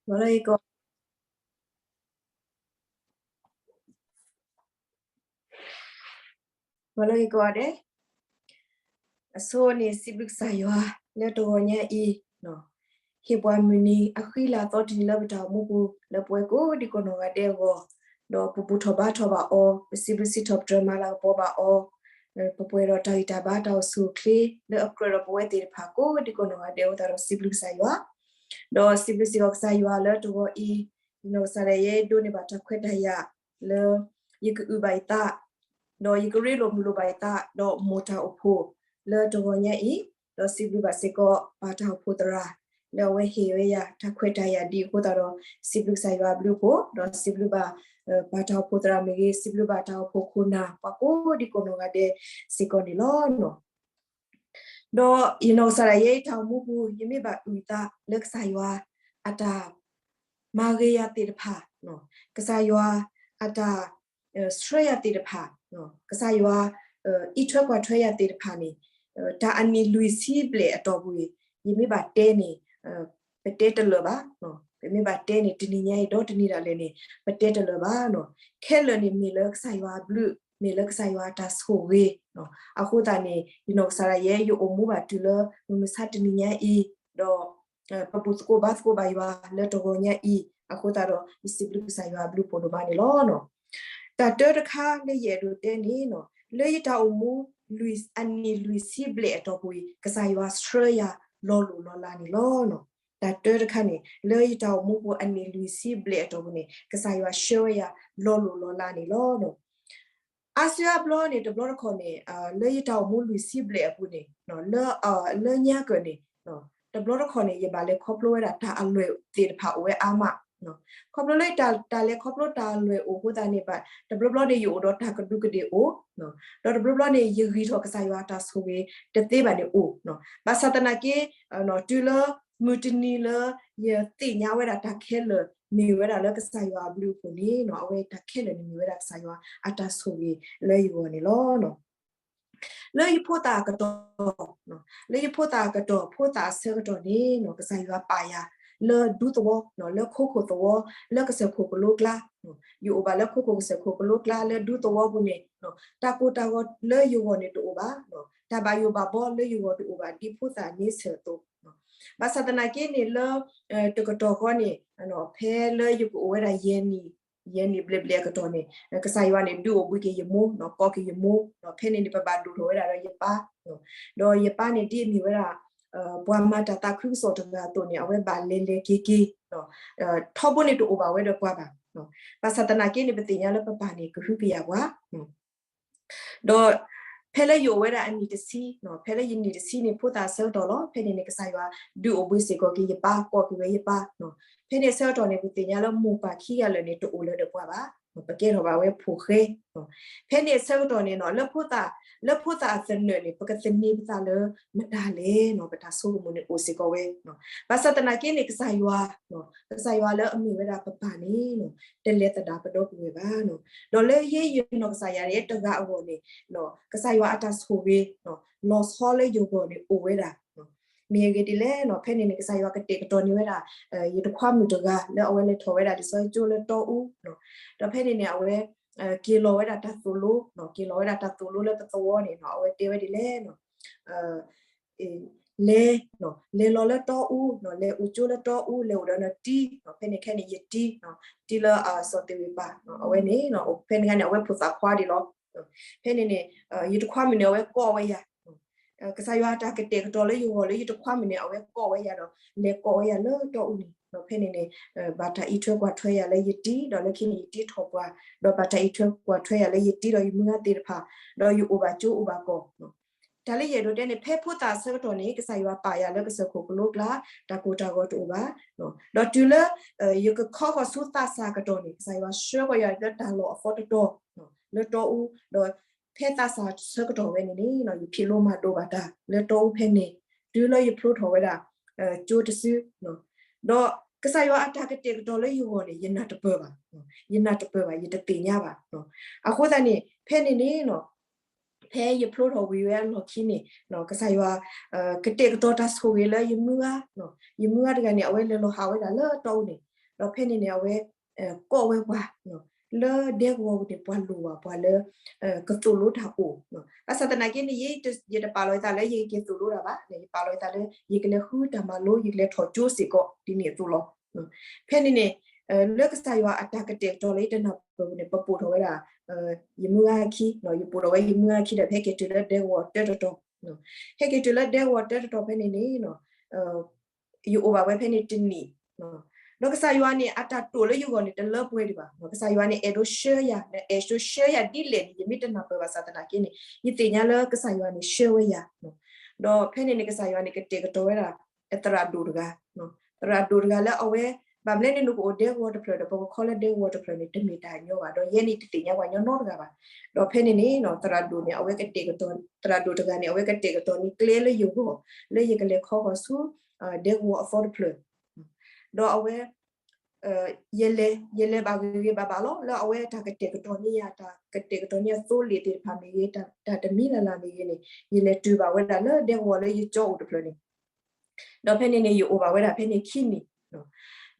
ဂီၤလၢဂ့ၤကိး, ဂီၤလၢဂ့ၤကိးဂၤဒဲး, အဆိန့ၣ် စံးဘျုးကစၢ်ယွၤလၢတဂီၤညါအံၤ, ဟ့ၣ်ပှၤမုၢ်နံၤအဃံလၤသီတနံၤလၢပတၢ်အိၣ်မူပူၤ လၢပဝဲကိးဒံကိးနီၢ်ဂၤဒဲးအဂီၢ်, ဒီးပဘူၣ်ထီၣ်ဘါထီၣ်ဘၣ်အီၤ, ပစံးဘျုးစံးထီၣ်ပတြၢၤမၤလၤကပီၤဘၣ်အီၤ, ပပှဲၤဒီးတၢ်ဂံၢ်တၢ်ဘါတၢ်အိၣ်ဆူၣ်အိၣ်ချ့ လၢအကြၢးဒီးပဝဲသ့ၣ်တဖၣ်ကိးဒံကိးနီၢ်ဂၤဒဲးအဃိသတးဒီးစံးဘျုးကစၢ်ယွၤ, ဒီးစံးဘျုးစ့ၢ်ကီးကစၢ်ယွၤလၢတဂီၤအံၤ, ယနီၢ်ကစၢ်ဒၣ်ယဲဒိးန့ၢ်ဘၣ်တၢ်ခွဲးတၢ်ယာ်လၢ ယကအုၣ်ဘၣ်ယသး, ဒီးယကရ့လိာ်မုာ်လိာ်ဘၣ်ယသး, ဒီးမိၢ်တၢ်အိၣ်ဖှိၣ်လၢတဂီၤညါအံၤ, ဒီးစံးဘျုးဘၣ်စ့ၢ်ကီးပၢ်တၢ်အိၣ်ဖှိၣ်သရၣ် လၢအဝဲဟ့ၣ်ဝဲယၤတၢ်ခွဲးတၢ်ယာ်ဒ်အဃိသတးဒီး စံးဘျုးကစၢ်ယွၤအဘျုးအဖှိၣ်, ဒီးစံးဘျုးဘၣ် ပၢ်တၢ်အိၣ်ဖှိၣ်သရၣ်မ့ၢ်ဂ့ၤ, စံးဘျုးဘၣ်တၢ်အိၣ်ဖှိၣ်ခိၣ်နၢ် ပှၤကိးဒံကိးနီၢ်ဂၤဒဲးစ့ၢ်ကီးန့ၣ်လီၤ. ဒီးယနီၢ်ကစၢ်ဒၣ်ယဲအတၢ်အိၣ်မူပူၤ ယမ့ၢ်ဘၣ်အုၣ်သးလၢကစၢ်ယွၤအတၢ် မၤဂ့ၤယၤသ့ၣ်တဖၣ်, ကစၢ်ယွၤအတၢ် ဆှၢယၤသ့ၣ်တဖၣ်, ကစၢ်ယွၤ အံးထွဲကွၢ်ထွဲယၤသ့ၣ်တဖၣ်န့ၣ်, တၢ်အနံၣ်လွံၢ်ဆံဘျဲၣ်အတီၢ်ပူၤအံၤ ယမ့ၢ်ဘၣ်တဲန့ၣ် ပတဲတလၢာ်ဘၣ်, ပမ့ၢ်ဘၣ်တဲန့ၣ် တနံၤညါအံၤဒီးတနံၤဒၣ်လဲာ်န့ၣ် ပတဲတလၢာ်ဘၣ်. ခဲလၢာ်န့ၣ်မ့ၢ်လၢကစၢ်ယွၤအဘျုး, မ့ၢ်လၢကစၢ်ယွၤအတၢ်ဆိၣ်ဂ့ၤ, အဃိသတးန့ၣ် ယနီၢ်ကစၢ်ဒၣ်ယဲ ယအိၣ်မူဘၣ်တုၤလၢမုၢ်မဆါတနံၤညါအံၤ, ဒီး ပဘူၣ်သကိးဘါသကိးဘၣ်ယွၤလၢတဂီၤညါအံၤ အဃိသတးဒီး ယစံးဘျုးကစၢ်ယွၤအဘျုးအဖှိၣ်ဒိၣ်မးန့ၣ်လီၤ. တၢ်တၢတခါလၢယအဲၣ်ဒိးတဲန့ၣ်, လၢယတၢ်အိၣ်မူ အနံၣ်လွံၢ်ဆံဘျဲၣ်အတီၢ်ပူၤအံၤ ကစၢ်ယွၤဆှၢယၤလီၤလိၢ်လီၤလးန့ၣ်လီၤ. တၢ်တၢတခါန့ၣ် လၢယတၢ်အိၣ်မူပူၤအနံၣ်လွံၢ်ဆံဘျဲၣ်အတီၢ်ပူၤန့ၣ် ကစၢ်ယွၤဆှၢဝဲယၤလီၤလိၢ်လီၤလးန့ၣ်လီၤ. အါစုအါဘျီန့ၣ် တဘျီတခီၣ်န့ၣ် လၢယတၢ်အိၣ်မူလွံၢ်ဆံဘျဲၣ်အပူၤန့ၣ် လၢညါကၢၢ်န့ၣ် တဘျီတခီၣ်န့ၣ် ယဘၣ်လဲၤခီဖျိဝဲဒၣ်တၢ်အလွဲၢ်သ့ၣ်တဖၣ်အိၣ်ဝဲအါမး, ခီဖျိလၢတၢ်လဲၤခီဖျိတၢ်အလွဲၢ်အိၣ်အဃိသတးန့ၣ် ဘၣ်တဘျီဘျီန့ၣ် ယအိၣ်ဒီးတၢ်ကဒူးကဒ့ၣ်အိၣ်, ဒီးတဘျီဘျီန့ၣ် ယဂံၢ်ထီၣ်ကစၢ်ယွၤအတၢ်ဆိၣ်ဂ့ၤတသ့ဘၣ်န့ၣ်အိၣ်, ဘၣ်ဆၣ်သနာ်က့ တုၤလၢမုၢ်တနံၤလၢ ယသ့ၣ်ညါဝဲဒၣ်တၢ်ခဲလၢာ် မ့ၢ်ဝဲဒၣ်လၢကစၢ်ယွၤအဘျုးအဖှိၣ်န့ၣ် အဝဲတၢ်ခဲလၢာ်န့ၣ်မ့ၢ်ဝဲဒၣ်ကစၢ်ယွၤအတၢ်ဆိၣ်ဂ့ၤလၢယဂီၢ်န့ၣ်လီၤ. လၢယဖိသၣ်အကတီၢ်, လၢယဖိသၣ်အကတီၢ် ဖိသၣ်အဆၢကတီၢ်န့ၣ် ကစၢ်ယွၤပာ်ယၤလၢဒူသဝီ, လၢခိခိၣ်သဝီ, လၢကစၢၢ်ခိၣ်ကလိကျါ, ယအိၣ်ဘၣ်လၢခိခိၣ်ကစၢၢ်ခိၣ်ကလိကျါ လၢဒူသဝီပူၤန့ၣ် တၢ်ကိၢ်တၢ်ဂီၤလၢယဂီၢ်န့ၣ်တအိၣ်ဘၣ်, တၢ်ဘၣ်ယိၣ်ဘၣ်ဘီလၢယဂီၢ်တအိၣ်ဘၣ် ဒ်ဖိသၣ်န့ဆၢၣ်အသိး, ဘၣ်ဆၣ်သနာ်က့န့ၣ်လၢ တကတီၢ်ဃီန့ၣ် ဖဲလၢယကအိၣ်ဝဲဒၣ်ယဲၢ်နံၣ်, ယဲၢ်နံၣ်ဘျဲၣ်ဘျဲၣ်အကတီၢ်န့ၣ် ကစၢ်ယွၤန့ၣ် ဒုးအိၣ်ဘှံးက့ၤယမိၢ်, ကိးက့ၤယမိၢ်, ဖဲန့ၣ်န့ၣ် ပဘၣ်ဒိၣ်ထီၣ်ဝဲဒၣ်ဒီးယပၢ်, ဒီးယပၢ်န့ၣ် ဒ်အမ့ၢ်ဝဲဒၣ် ပှၤမၤတၢ်သးခုကစီၣ်တဂၤအသိးန့ၣ် အဝဲဘၣ်လဲၤလဲၤက့ၤက့ၤ, ထီဘိန့ၣ်တအိၣ်ဘၣ်ဝဲဒီးပှၤဘၣ်, ဘၣ်ဆၣ်သနာ်က့န့ၣ် ပသ့ၣ်ညါလၢပပၢ်န့ၣ် ကဟုကယာ်ပှၤ ဒီး ဖဲလၢယအိၣ်ဝဲဒၣ်အနံၣ်တဆံ, ဖဲလၢယနံၣ်တဆံန့ၣ် ဖိသၣ်အဆၢကတီၢ်လီၤ. ဖဲန့ၣ်န့ၣ် ကစၢ်ယွၤဒုးအိၣ်ဘှံးစ့ၢ်ကီးက့ၤယပၢ်, ကိးက့ၤဝဲယပၢ်, ဖဲန့ၣ်အဆၢကတီၢ်န့ၣ် ပသ့ၣ်ညါလၢမိၢ်ပၢ်ခံဂၤလၢာ်န့ၣ် တအိၣ်လၢၤဒီးပှၤဘၣ်, ပကဲထီၣ်ဘၣ်ဝဲဖိၣ်ဃဲ, ဖဲန့ၣ်အဆၢကတီၢ်န့ၣ် လၢဖိသၣ်အသနၢၣ်န့ၣ် ပကသန့ၤပသးလၢမတၤလဲၣ်, ပတၢ်ဆိကမိၣ်န့ၣ်အိၣ်စ့ၢ်ကီးဝဲ, ဘၣ်ဆၣ်သနာ်က့န့ၣ် ကစၢ်ယွၤ ကစၢ်ယွၤလၢအမ့ၢ်ဝဲဒၣ်ပပၢ်န့ၣ် တလဲၤသဒၣ်ပဒီပုၢ်ဝဲၢ်ဘၣ်, ဒီးလၢယဲယနီၢ်ကစၢ်ယၤတဂၤအဂီၢ်န့ၣ် ကစၢ်ယွၤအတၢ်ဆိၣ်ဂ့ၤ လီၤဆီလၢယဂီၢ်န့ၣ်အိၣ်ဝဲဒၣ်, မ့ၢ်အဂ့ၢ်ဒ်လဲၣ်, ဖဲန့ၣ်န့ၣ် ကစၢ်ယွၤကတဲာ်ကတီၤန့ၢ်ဝဲဒၣ် ယတခွါမုၣ်တဂၤ လၢအဝဲလဲၤထီၣ်ဝဲဒၣ်လံာ်စီဆှံကၠိလၢတီအူ, ဒီးဖဲန့ၣ်န့ၣ် အဝဲ က့ၤလီၤဝဲဒၣ်တၢ်သိၣ်လိ, က့ၤလီၤဝဲဒၣ်တၢ်သိၣ်လိလၢပသဝီန့ၣ် အဝဲတဲဝဲဒ်လဲၣ် လဲၤ, လဲၤလီၤလၢတီအူ, လဲၤအိၣ်ကၠိလၢတီအူ, လဲၤအိၣ်ဒီးနတံၤ, ဖဲန့ၣ်ခဲန့ၣ် ယတံၤ, တံၤလၢစီၤသ့ၣ်ဝ့ၣ်ပၢ်, အဝဲန့ၣ် ဖဲန့ၣ်ဂၤန့ၣ် အဝဲဖိသၣ်ခွါဒံးလီၤ. ဖဲန့ၣ်န့ၣ် ယတခွါမုၣ်န့ၣ် အဝဲကိးဝဲယၤ, ကစၢ်ယွၤအတၢ်ကတဲာ်ကတီၤလၢယဂီၢ်လၢယတခွါမုၣ်န့ၣ် အဝဲကိးဝဲယၤဒီး လဲၤကိးဝဲယၤလၢတီအူန့ၣ်, ဖဲန့ၣ်န့ၣ် ဘၣ်တၢ်အံးထွဲကွၢ်ထွဲယၤလၢယတံၤ, ဒီးလၢခံန့ၣ် ယတံၤထီၣ်ပှၢ်, ဒီးဘၣ်တၢ်အံးထွဲကွၢ်ထွဲယၤလၢယတံၤဒီးယမုၢ်ဂၤသ့ၣ်တဖၣ်, ဒီးယအိၣ်ဘၣ်ကၠိအိၣ်ဘၣ်ကီၢ် တၢ်လၢယအဲၣ်ဒိးတဲန့ၣ် ဖဲဖိသၣ်အဆၢကတီၢ်န့ၣ် ကစၢ်ယွၤပာ်ယၤလၢကစၢၢ်ခိၣ်ကလိကျါ, တၢ်ကိၢ်တၢ်ဂီၤတအိၣ်ဘၣ်, ဒီးတုၤလၢ ယကခီဃီၤဆူသးစၢ်ကတီၢ်န့ၣ် ကစၢ်ယွၤဆှၢဃီၤယၤလၢတၢ်လီၢ်အသီတတီၤ လၢတီအူ, ဒီးဖဲသးစၢ်ဆၢကတီၢ်ဝဲန့ၣ်န့ၣ် ယဖံးလိမၤဒိးဘၣ်တၢ်လၢတီအူဖဲန့ၣ်, တုၤလၢယဖျိထီၣ်ဝဲဒၣ် ကၠိတစု ဒီးကစၢ်ယွၤအတၢ်ကတဲာ်ကတီၤလၢယဂီၢ်န့ၣ် ယနၢ်တပၢၢ်ဘၣ်, ယနၢ်တပၢၢ်ဘၣ် ယတသ့ၣ်ညါဘၣ်. အဃိသတးန့ၣ် ဖဲန့ၣ်န့ၣ် ဖဲယဖျိထီၣ်ဝံၤဝဲအလီၢ်ခံန့ၣ် ကစၢ်ယွၤ ကတဲာ်ကတီၤတၢ်ဆိၣ်ဂ့ၤလၢယမုၢ်ဂၤ, ယမုၢ်ဂၤတဂၤန့ၣ် အဝဲလဲၤလီၤဟးဝဲဒၣ်လၢတီအူန့ၣ်, ဒီးဖဲန့ၣ်န့ၣ် အဝဲ ကိးဝဲပှၤ လၢဒဲကဝီၤပူၤန့ၣ် ပှၤလိၣ်ဘၣ်ပှၤလၢ ကသိၣ်လိတၢ်အိၣ်, ဘၣ်ဆၣ်သနာ်က့န့ၣ် ယ ယတပာ်လီၤယသးလၢယကက့ၤသိၣ်လိတၢ်ဘၣ်, ယပာ်လီၤယသးလၢ ယကလဲၤဃုတၢ်မၤလိ ယကလဲၤထီၣ်ကၠိစ့ၢ်ကီး ဒ်န့ၣ်အသိးလီၤ. ဖဲန့ၣ်န့ၣ် လၢကစၢ်ယွၤအတၢ်ကတဲာ်ကတီၤလၢယတနၢ်ပၢၢ်ပူၤန့ၣ် ပပိာ်ထီၣ်ဝဲဒၣ် ယမုၢ်ဂၤခံ, ယပိာ်ထီၣ်ဝဲယမုၢ်ဂၤခံဒီး ဟဲက့ၤတုၤလၢဒဲကဝီၤတၢတတီၤ, ဟဲက့ၤတုၤလၢဒဲကဝီၤတၢတတီၤဖဲန့ၣ်န့ၣ် ယအိၣ်ဘၣ်ဝဲဖဲန့ၣ်တနံၣ်, ဒီးကစၢ်ယွၤန့ၣ် အတၢ်တိာ်လၢယဂီၢ်န့ၣ် တလၢပှဲၤဒံးဘၣ်, ကစၢ်ယွၤန့ၣ် အဲၣ်ဒိးဆှၢယၤ, အဲၣ်ဒိးဆှၢယၤဒ်လဲၣ်န့ၣ် ယမ့ၢ်တနၢ်ပၢၢ်ဘၣ်ဆၣ်သနာ်က့န့ၣ် ယသ့ၣ်ညါလၢကစၢ်ယွၤန့ၣ် ဆှၢဝဲယၤ, ဒီးဖဲန့ၣ်န့ၣ် ကစၢ်ယွၤန့ၣ် ကတဲာ်ကတီၤဝဲဒၣ် သရၣ်ဒိၣ်တဂၤ, သရၣ်ဒိၣ်တဂၤလၢအဝဲ ဘၣ်မနုၤလဲၣ်န့ၣ် နကအိၣ်ဒဲကဝီၤတဖျၢၣ်ဒီး ပကခီလၢဒဲကဝီၤတဖျၢၣ်န့ၣ် တမ့ၢ်တၢ်ညီဘၣ်, ဒီးယဲန့ၣ်တသ့ၣ်ညါပှၤညီနီတဂၤဘၣ်. ဒီးဖဲန့ၣ်န့ၣ် သရၣ်ဒိၣ်န့ၣ် အဝဲကတဲာ်ကတီၤ, သရၣ်ဒိၣ်တဂၤန့ၣ် အဝဲကတဲာ်ကတီၤန့ၢ်ကျဲလၢယဂီၢ် လၢယကလဲၤခီဂီၤဆူ ဒဲကဝီၤအသီတဖျၢၣ်, ဒီးအဝဲ ယလဲၤ, ယလဲၤဘၣ်ဂ့ၤဂ့ၤဘၣ်ဘၣ်လီၤ. လၢအဝဲတၢ်ကတဲာ်ကတီၤန့ၢ်ယၤ, တၢ်ကတဲာ်ကတီၤန့ၢ်အသိလ့ၣ်သ့ၣ်တဖၣ်မ့ၢ်ဂ့ၤ, တၢ်တမံၤလၢ်လၢ်မ့ၢ်ဂ့ၤန့ၣ် ယလဲၤတုၤဘၣ်ဝဲဒၣ်လၢဒဲကဝီၤလၢယကၠီအိၣ်တဖျၢၣ်န့ၣ်, ဒီးဖဲန့ၣ်န့ၣ် ယအိၣ်ဘၣ်ဝဲဒၣ်ဖဲန့ၣ်ခံနံၣ်,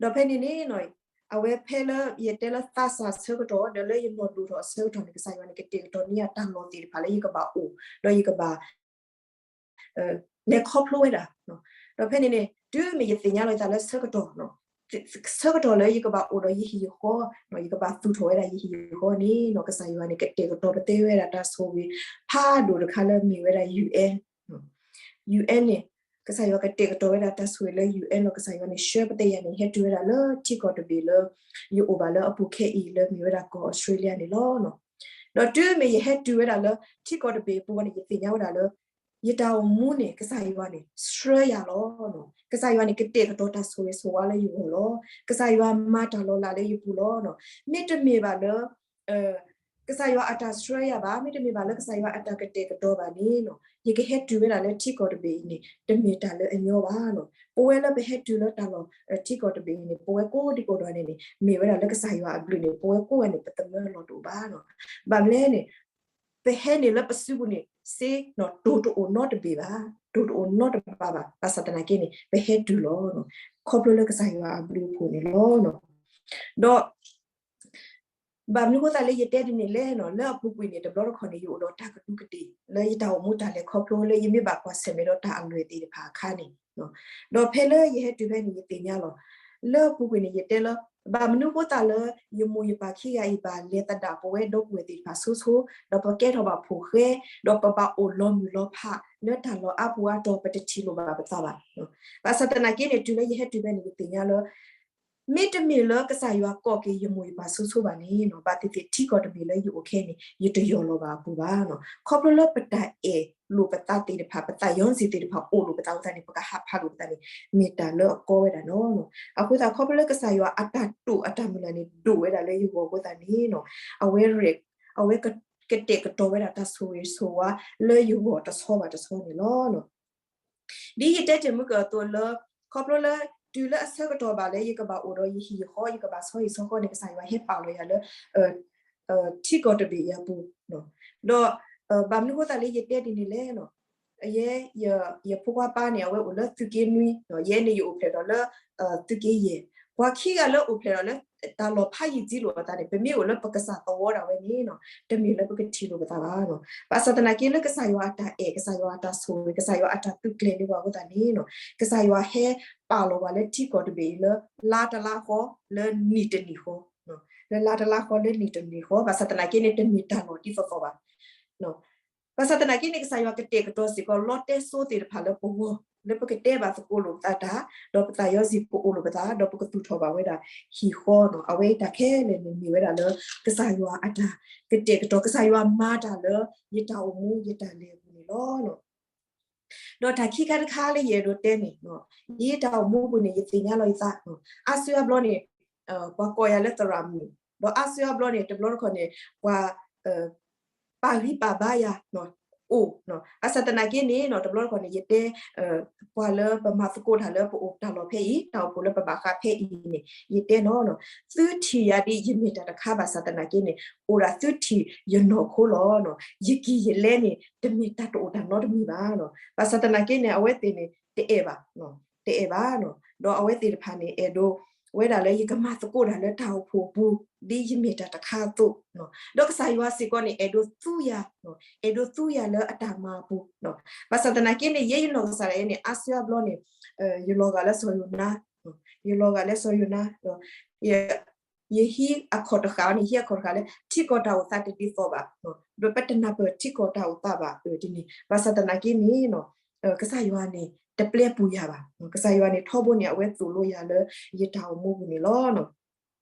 ဒီးဖဲန့ၣ်န့ၣ် အဝဲဖဲလၢယတဲလၢသးစၢ်ဆၢကတီၢ် ဒီးလၢယနီၢ်ဒိၣ်ထီၣ်အဆၢကတီၢ်န့ၣ် ကစၢ်ယွၤန့ၣ် ကတဲာ်ကတီၤန့ၢ်ယၤတၢ်လီၢ်သ့ၣ်တဖၣ်လၢယကဘၣ်အိၣ် ဒီးယကဘၣ် လဲၤခီဖျိဝဲဒၣ်, ဒီးဖဲန့ၣ်န့ၣ် တုၤမ့ၢ်ယသ့ၣ်ညါလီၤယသးလၢဆၢကတီၢ်, ဆၢကတီၢ်လၢယကဘၣ်အိၣ်ဒီးယဟံၣ်ယဃီ, ယကဘၣ်သူၣ်ထီၣ်ဝဲဒၣ်ယဟံၣ်ယဃီန့ၣ် ကစၢ်ယွၤန့ၣ် ကတဲာ်ကတီၤပတဲဝဲဒၣ်တၢ်ဆိၣ်ဂ့ၤဖးဒိၣ်တခါလၢမ့ၢ်ဝဲဒၣ် UN, UN န့ၣ် ကစၢ်ယွၤကတဲာ်ကတီၤဝဲဒၣ်တၢ်ဆိၣ်ဂ့ၤလၢ UN လီၤ. ကစၢ်ယွၤန့ၣ် ဆှၢပသးယၤန့ၣ် ဟဲတုၤဝဲဒၣ်လၢထံကီၢ်တဘ့ၣ်လၢ ယအိၣ်ဘၣ်လၢအပူၤခဲအံၤလၢမ့ၢ်ဝဲဒၣ်ကီၢ်အီစထြ့လယါန့ၣ်လီၤ. ဒီးတုၤမ့ၢ်ယဟဲတုၤဝဲဒၣ်လၢထံကီၢ်တဘ့ၣ်အပူၤန့ၣ် ယသ့ၣ်ညါဝဲဒၣ်လၢ ယတၢ်အိၣ်မူန့ၣ် ကစၢ်ယွၤန့ၣ် ဆှၢယၤလီၤ. ကစၢ်ယွၤန့ၣ် ကတဲာ်ကတီၤတၢ်ဆိၣ်ဂ့ၤဆိၣ်ဝါလၢယဂီၢ်လီၤ. ကစၢ်ယွၤမၤတၢ်လီၤလးလၢယပူၤလီၤ. မ့တမ့ၢ်ဘၣ်လၢ ကစၢ်ယွၤအတၢ်ဆှၢယၤဘၣ်, မ့တမ့ၢ်ဘၣ်လၢကစၢ်ယွၤအတၢ်ကတဲာ်ကတီၤဘၣ်န့ၣ် ယကဟဲတုၤဝဲဒၣ်လၢထံကီၢ်တဘ့ၣ်အံၤန့ၣ် တမ့ၢ်တၢ်လၢအညီဘၣ်. ပဝဲလၢပဟဲတုၤလၢတၢ်လီၢ်ထံကီၢ်တဘ့ၣ်အံၤန့ၣ် ပဝဲကိးဒံကိးဒွဲန့ၣ်န့ၣ် မ့ၢ်ဝဲဒၣ်လၢကစၢ်ယွၤအဘျုးန့ၣ် ပဝဲကိးဂၤန့ၣ် ပသမၢလီၤတအိၣ်ဘၣ်. ဘၣ်မနုၤလဲၣ်န့ၣ် ပဟဲန့ၣ်လၢပစုပူၤန့ၣ် စ့ တိၢ်တအိၣ်နီတဘ့ၣ်ဘၣ်, တိၢ်တအိၣ်နီတဘ့ၣ်ဘၣ်, ဘၣ်ဆၣ်သနာ်က့န့ၣ် ပဟဲတုၤလီၤ ခီဖျိလၢကစၢ်ယွၤအဘျုးအဖှိၣ်န့ၣ်လီၤ. ဒီး ဘၣ်မနုၤဃိသတးလၢယတဲဒ်န့ၣ်လဲၣ်န့ၣ် လၢအပူၤကွံာ်န့ၣ် တဘျီတခီၣ်န့ၣ် ယအိၣ်ဒီးတၢ်ကဒူးကဒ့ၣ် လၢယတၢ်အိၣ်မူတၢ်လဲၤခီဖျိ လၢယမ့ၢ်ဘၣ်ကွၢ်ဆၢၣ်မဲာ်ဒီးတၢ်အလွဲၢ်သ့ၣ်တဖၣ်အခါန့ၣ်, ဒီးဖဲလၢယဟဲတုၤဖဲန့ၣ် ယသ့ၣ်ညါလီၤ. လၢအပူၤကွံာ်န့ၣ် ယတဲလၢ ဘၣ်မနုၤဃိသတးလၢ ယမိၢ်ယပၢ်ခံဂၤအံၤ ဘၣ်လဲၤသဒၣ်ပဝဲဒီပုၢ်ဝဲၢ်သ့ၣ်တဖၣ်ဆိဆိ ဒီးပကဲထီၣ်ဘၣ်ဖိၣ်ဃဲ ဒီးပဘၣ်အိၣ်လီၤမုၢ်လီၤဖး လၢတၢ်လီၢ်အါပူၤအါတီၤ ပတထံၣ်လိာ်ဘၣ်ပသးဘၣ်. ဘၣ်ဆၣ်သနာ်က့န့ၣ် တုၤလၢယဟဲတုၤဖဲန့ၣ် ယသ့ၣ်ညါလၢ မ့တမ့ၢ်လၢကစၢ်ယွၤကိးက့ၤယမိၢ်ယပၢ်ဆိဆိဘၣ်န့ၣ် ဘၣ်သ့ၣ်သ့ၣ်ထံကီၢ်တဘ့ၣ်လၢယအိၣ်ခဲအံၤန့ၣ် ယတယီၢ်လီၤဘၣ်အပူၤဘၣ်. ခီဖျိလၢပတၢ်အဲၣ်လိာ်ပသးသ့ၣ်တဖၣ် ပသးယီၤစ့ၢ်သ့ၣ်တဖၣ်အိၣ်လိာ်ပသးအဃိသတးန့ၣ် ပကဟးဖးလိာ်ပသးန့ၣ် မ့ၢ်တၢ်လၢအကီဝဲဒၣ်န့ၣ်လီၤ. အဃိသတး ခီဖျိလၢကစၢ်ယွၤအတၢ်တိာ်အတၢ်မုၢ်လၢ်န့ၣ် ဒိၣ်ဝဲဒၣ်လၢယဂီၢ်အဃိသတးန့ၣ် အဝဲ အဝဲကတဲာ်ကတီၤဝဲဒၣ်တၢ်ဆိၣ်ဂ့ၤဆိၣ်ဝါလၢယဂီၢ်တဆီဘၣ်တဆီန့ၣ်လီၤ. ဒ်ယတဲတ့ၢ်မုၢ်ကၢၢ်အသိးလၢ ခီဖျိလၢတုၤလၢအဆၢကတီၢ်ဘၣ်လၢယကဘၣ်အိၣ်ဒီးယဟံၣ်ယဃီ ယကဘၣ်ဆီဟံၣ်ဆီဃီန့ၣ် ကစၢ်ယွၤဟဲပာ်လီၤယၤလၢ ထံကီၢ်တဘ့ၣ်အံၤအပူၤ, ဒီး ဘၣ်မနုၤဃိသတးလၢယတဲဒ်န့ၣ်လဲၣ်န့ၣ် ယဲ ယဖိခွါပၢ်န့ၣ် အဝဲအိၣ်လၢသုးက့နွံ, ယဲန့ၣ်ယအိၣ်ဖျဲၣ်ဒီးလၢ သုးက့ယဲၢ်, ပှၤခံဂၤလၢအိၣ်ဖျဲၣ်ဒီးလၢ တၢ်လီၢ်ဖးယံၤကၠံလိာ်အသးန့ၣ် ပမ့ၢ်အိၣ်လၢပကစၢ်သဝီဒၣ်ဝဲန့ၣ် တမ့ၢ်လၢပကထံၣ်လိာ်ပသးဘၣ်. ဘၣ်ဆၣ်သနာ်က့လၢကစၢ်ယွၤအတၢ်အဲၣ်, ကစၢ်ယွၤအတၢ်ဆိၣ်ဂ့ၤ, ကစၢ်ယွၤအတၢ်သုးကျဲၤန့ၢ်ပှၤအဃိသတးန့ၣ် ကစၢ်ယွၤဟဲပာ်လီၤပှၤလၢထံကီၢ်တဘ့ၣ်အံၤလၢ လါတလါဃီလၢနံၣ်တနံၣ်ဃီ, လၢလါတလါဃီလၢနံၣ်တနံၣ်ဃီ, ဘၣ်ဆၣ်သနာ်က့န့ၣ် တမ့ၢ်တၢ်လီၢ်ဒ်သိးသိးဘၣ်. ဘၣ်ဆၣ်သနာ်က့န့ၣ် ကစၢ်ယွၤကတဲာ်ကတီၤစ့ၢ်ကီးလီတဲစိသ့ၣ်တဖၣ်လၢပဂီၢ် လၢပကတဲဘၣ်သကိးလိာ်ပသးတၢ်, ဒီးပသးယီၤစ့ၢ်ကအိၣ်လိာ်ပသး, ဒီးပကသူၣ်ထီၣ်ဘၣ်ဝဲဒၣ်ဟံၣ်ဃီန့ၣ်လီၤ. အဝဲအံၤတၢ်ခဲလၢာ်န့ၣ်မ့ၢ်ဝဲဒၣ်လၢ ကစၢ်ယွၤအတၢ်ကတဲာ်ကတီၤ, ကစၢ်ယွၤမၤတၢ်လၢ ယတၢ်အိၣ်မူယတၢ်လဲၤအပူၤန့ၣ်လီၤ. ဒီးတၢ်ခံခါတခါလၢယအဲၣ်ဒိးတဲန့ၣ်, ယတၢ်အိၣ်မူပူၤန့ၣ် ယသ့ၣ်ညါလီၤယသး, အါစုအါဘျီန့ၣ် ပှၤကိးယၤလၢသရၣ်မုၣ်, ဒီးအါစုအါဘျီန့ၣ် တဘျီတခီၣ်န့ၣ် ပှၤ ပာ်ဂံၢ်ပာ်ဘါယၤ အိၣ်, ဘၣ်ဆၣ်သနာ်က့န့ၣ် တဘျီတခီၣ်န့ၣ် ယတဲ ပှၤလၢပမၤသကိးတၢ်လၢပအိၣ်တၢ်လီၢ်ဖဲအံၤ, တၢ်အိၣ်ဖှိၣ်လၢပဘၣ်ဃးဖဲအံၤန့ၣ် ယတဲန့ၣ်, သုထံၣ်ယၤဒ်ယမ့ၢ်တၢ်တခါဘၣ်ဆၣ်သနာ်က့န့ၣ် အိၣ်ဒၣ်သုထံၣ်ယနီၢ်ခိလီၤ. ယကံၢ်ယလဲန့ၣ် တမ့ၢ်တၢ်တအိၣ်တၢ်နီတမံၤဘၣ်. ဘၣ်ဆၣ်သနာ်က့န့ၣ် အဝဲသ့ၣ်န့ၣ် တအဲၣ်ဘၣ်, တအဲၣ်ဘၣ်, ဒီးအဝဲသ့ၣ်တဖၣ်န့ၣ် အဲၣ်ဒိး ဝဲဒၣ်လၢယကမၤသကိးတၢ်လၢတၢ်အိၣ်ဖှိၣ်အပူၤ ဒ်ယမ့ၢ်တၢ်တခါအသိး, ဒီးကစၢ်ယွၤစ့ၢ်ကီးန့ၣ် အဲၣ်ဒိးသူယၤ, အဲၣ်ဒိးသူယၤလၢအတၢ်မၤအပူၤ, ဘၣ်ဆၣ်သနာ်က့န့ၣ် ယဲယနီၢ်ကစၢ်ဒၣ်ယဲန့ၣ် အါစုအါဘျီန့ၣ် ယလီၤဂာ်လၢစီၤယိၤနါ, ယလီၤဂာ်လၢစီၤယိၤနါ, ယဟံးအခီၣ်တဃာ်န့ၣ် ဟံးအခီၣ်တဃာ်လၢ ထံကီၢ်တၢ်အိၣ်သးတဒ်သိးဘၣ်, ဒီးပတနၢ်ပၢၢ်ထံကီၢ်တၢ်အိၣ်သးဘၣ်ဒ်န့ၣ်, ဘၣ်ဆၣ်သနာ်က့န့ၣ် ကစၢ်ယွၤန့ၣ် တပျဲပူၤယၤဘၣ်. ကစၢ်ယွၤန့ၣ် ထီဘိန့ၣ် အဝဲသိၣ်လိယၤလၢယတၢ်အိၣ်မူပူၤန့ၣ်လီၤ.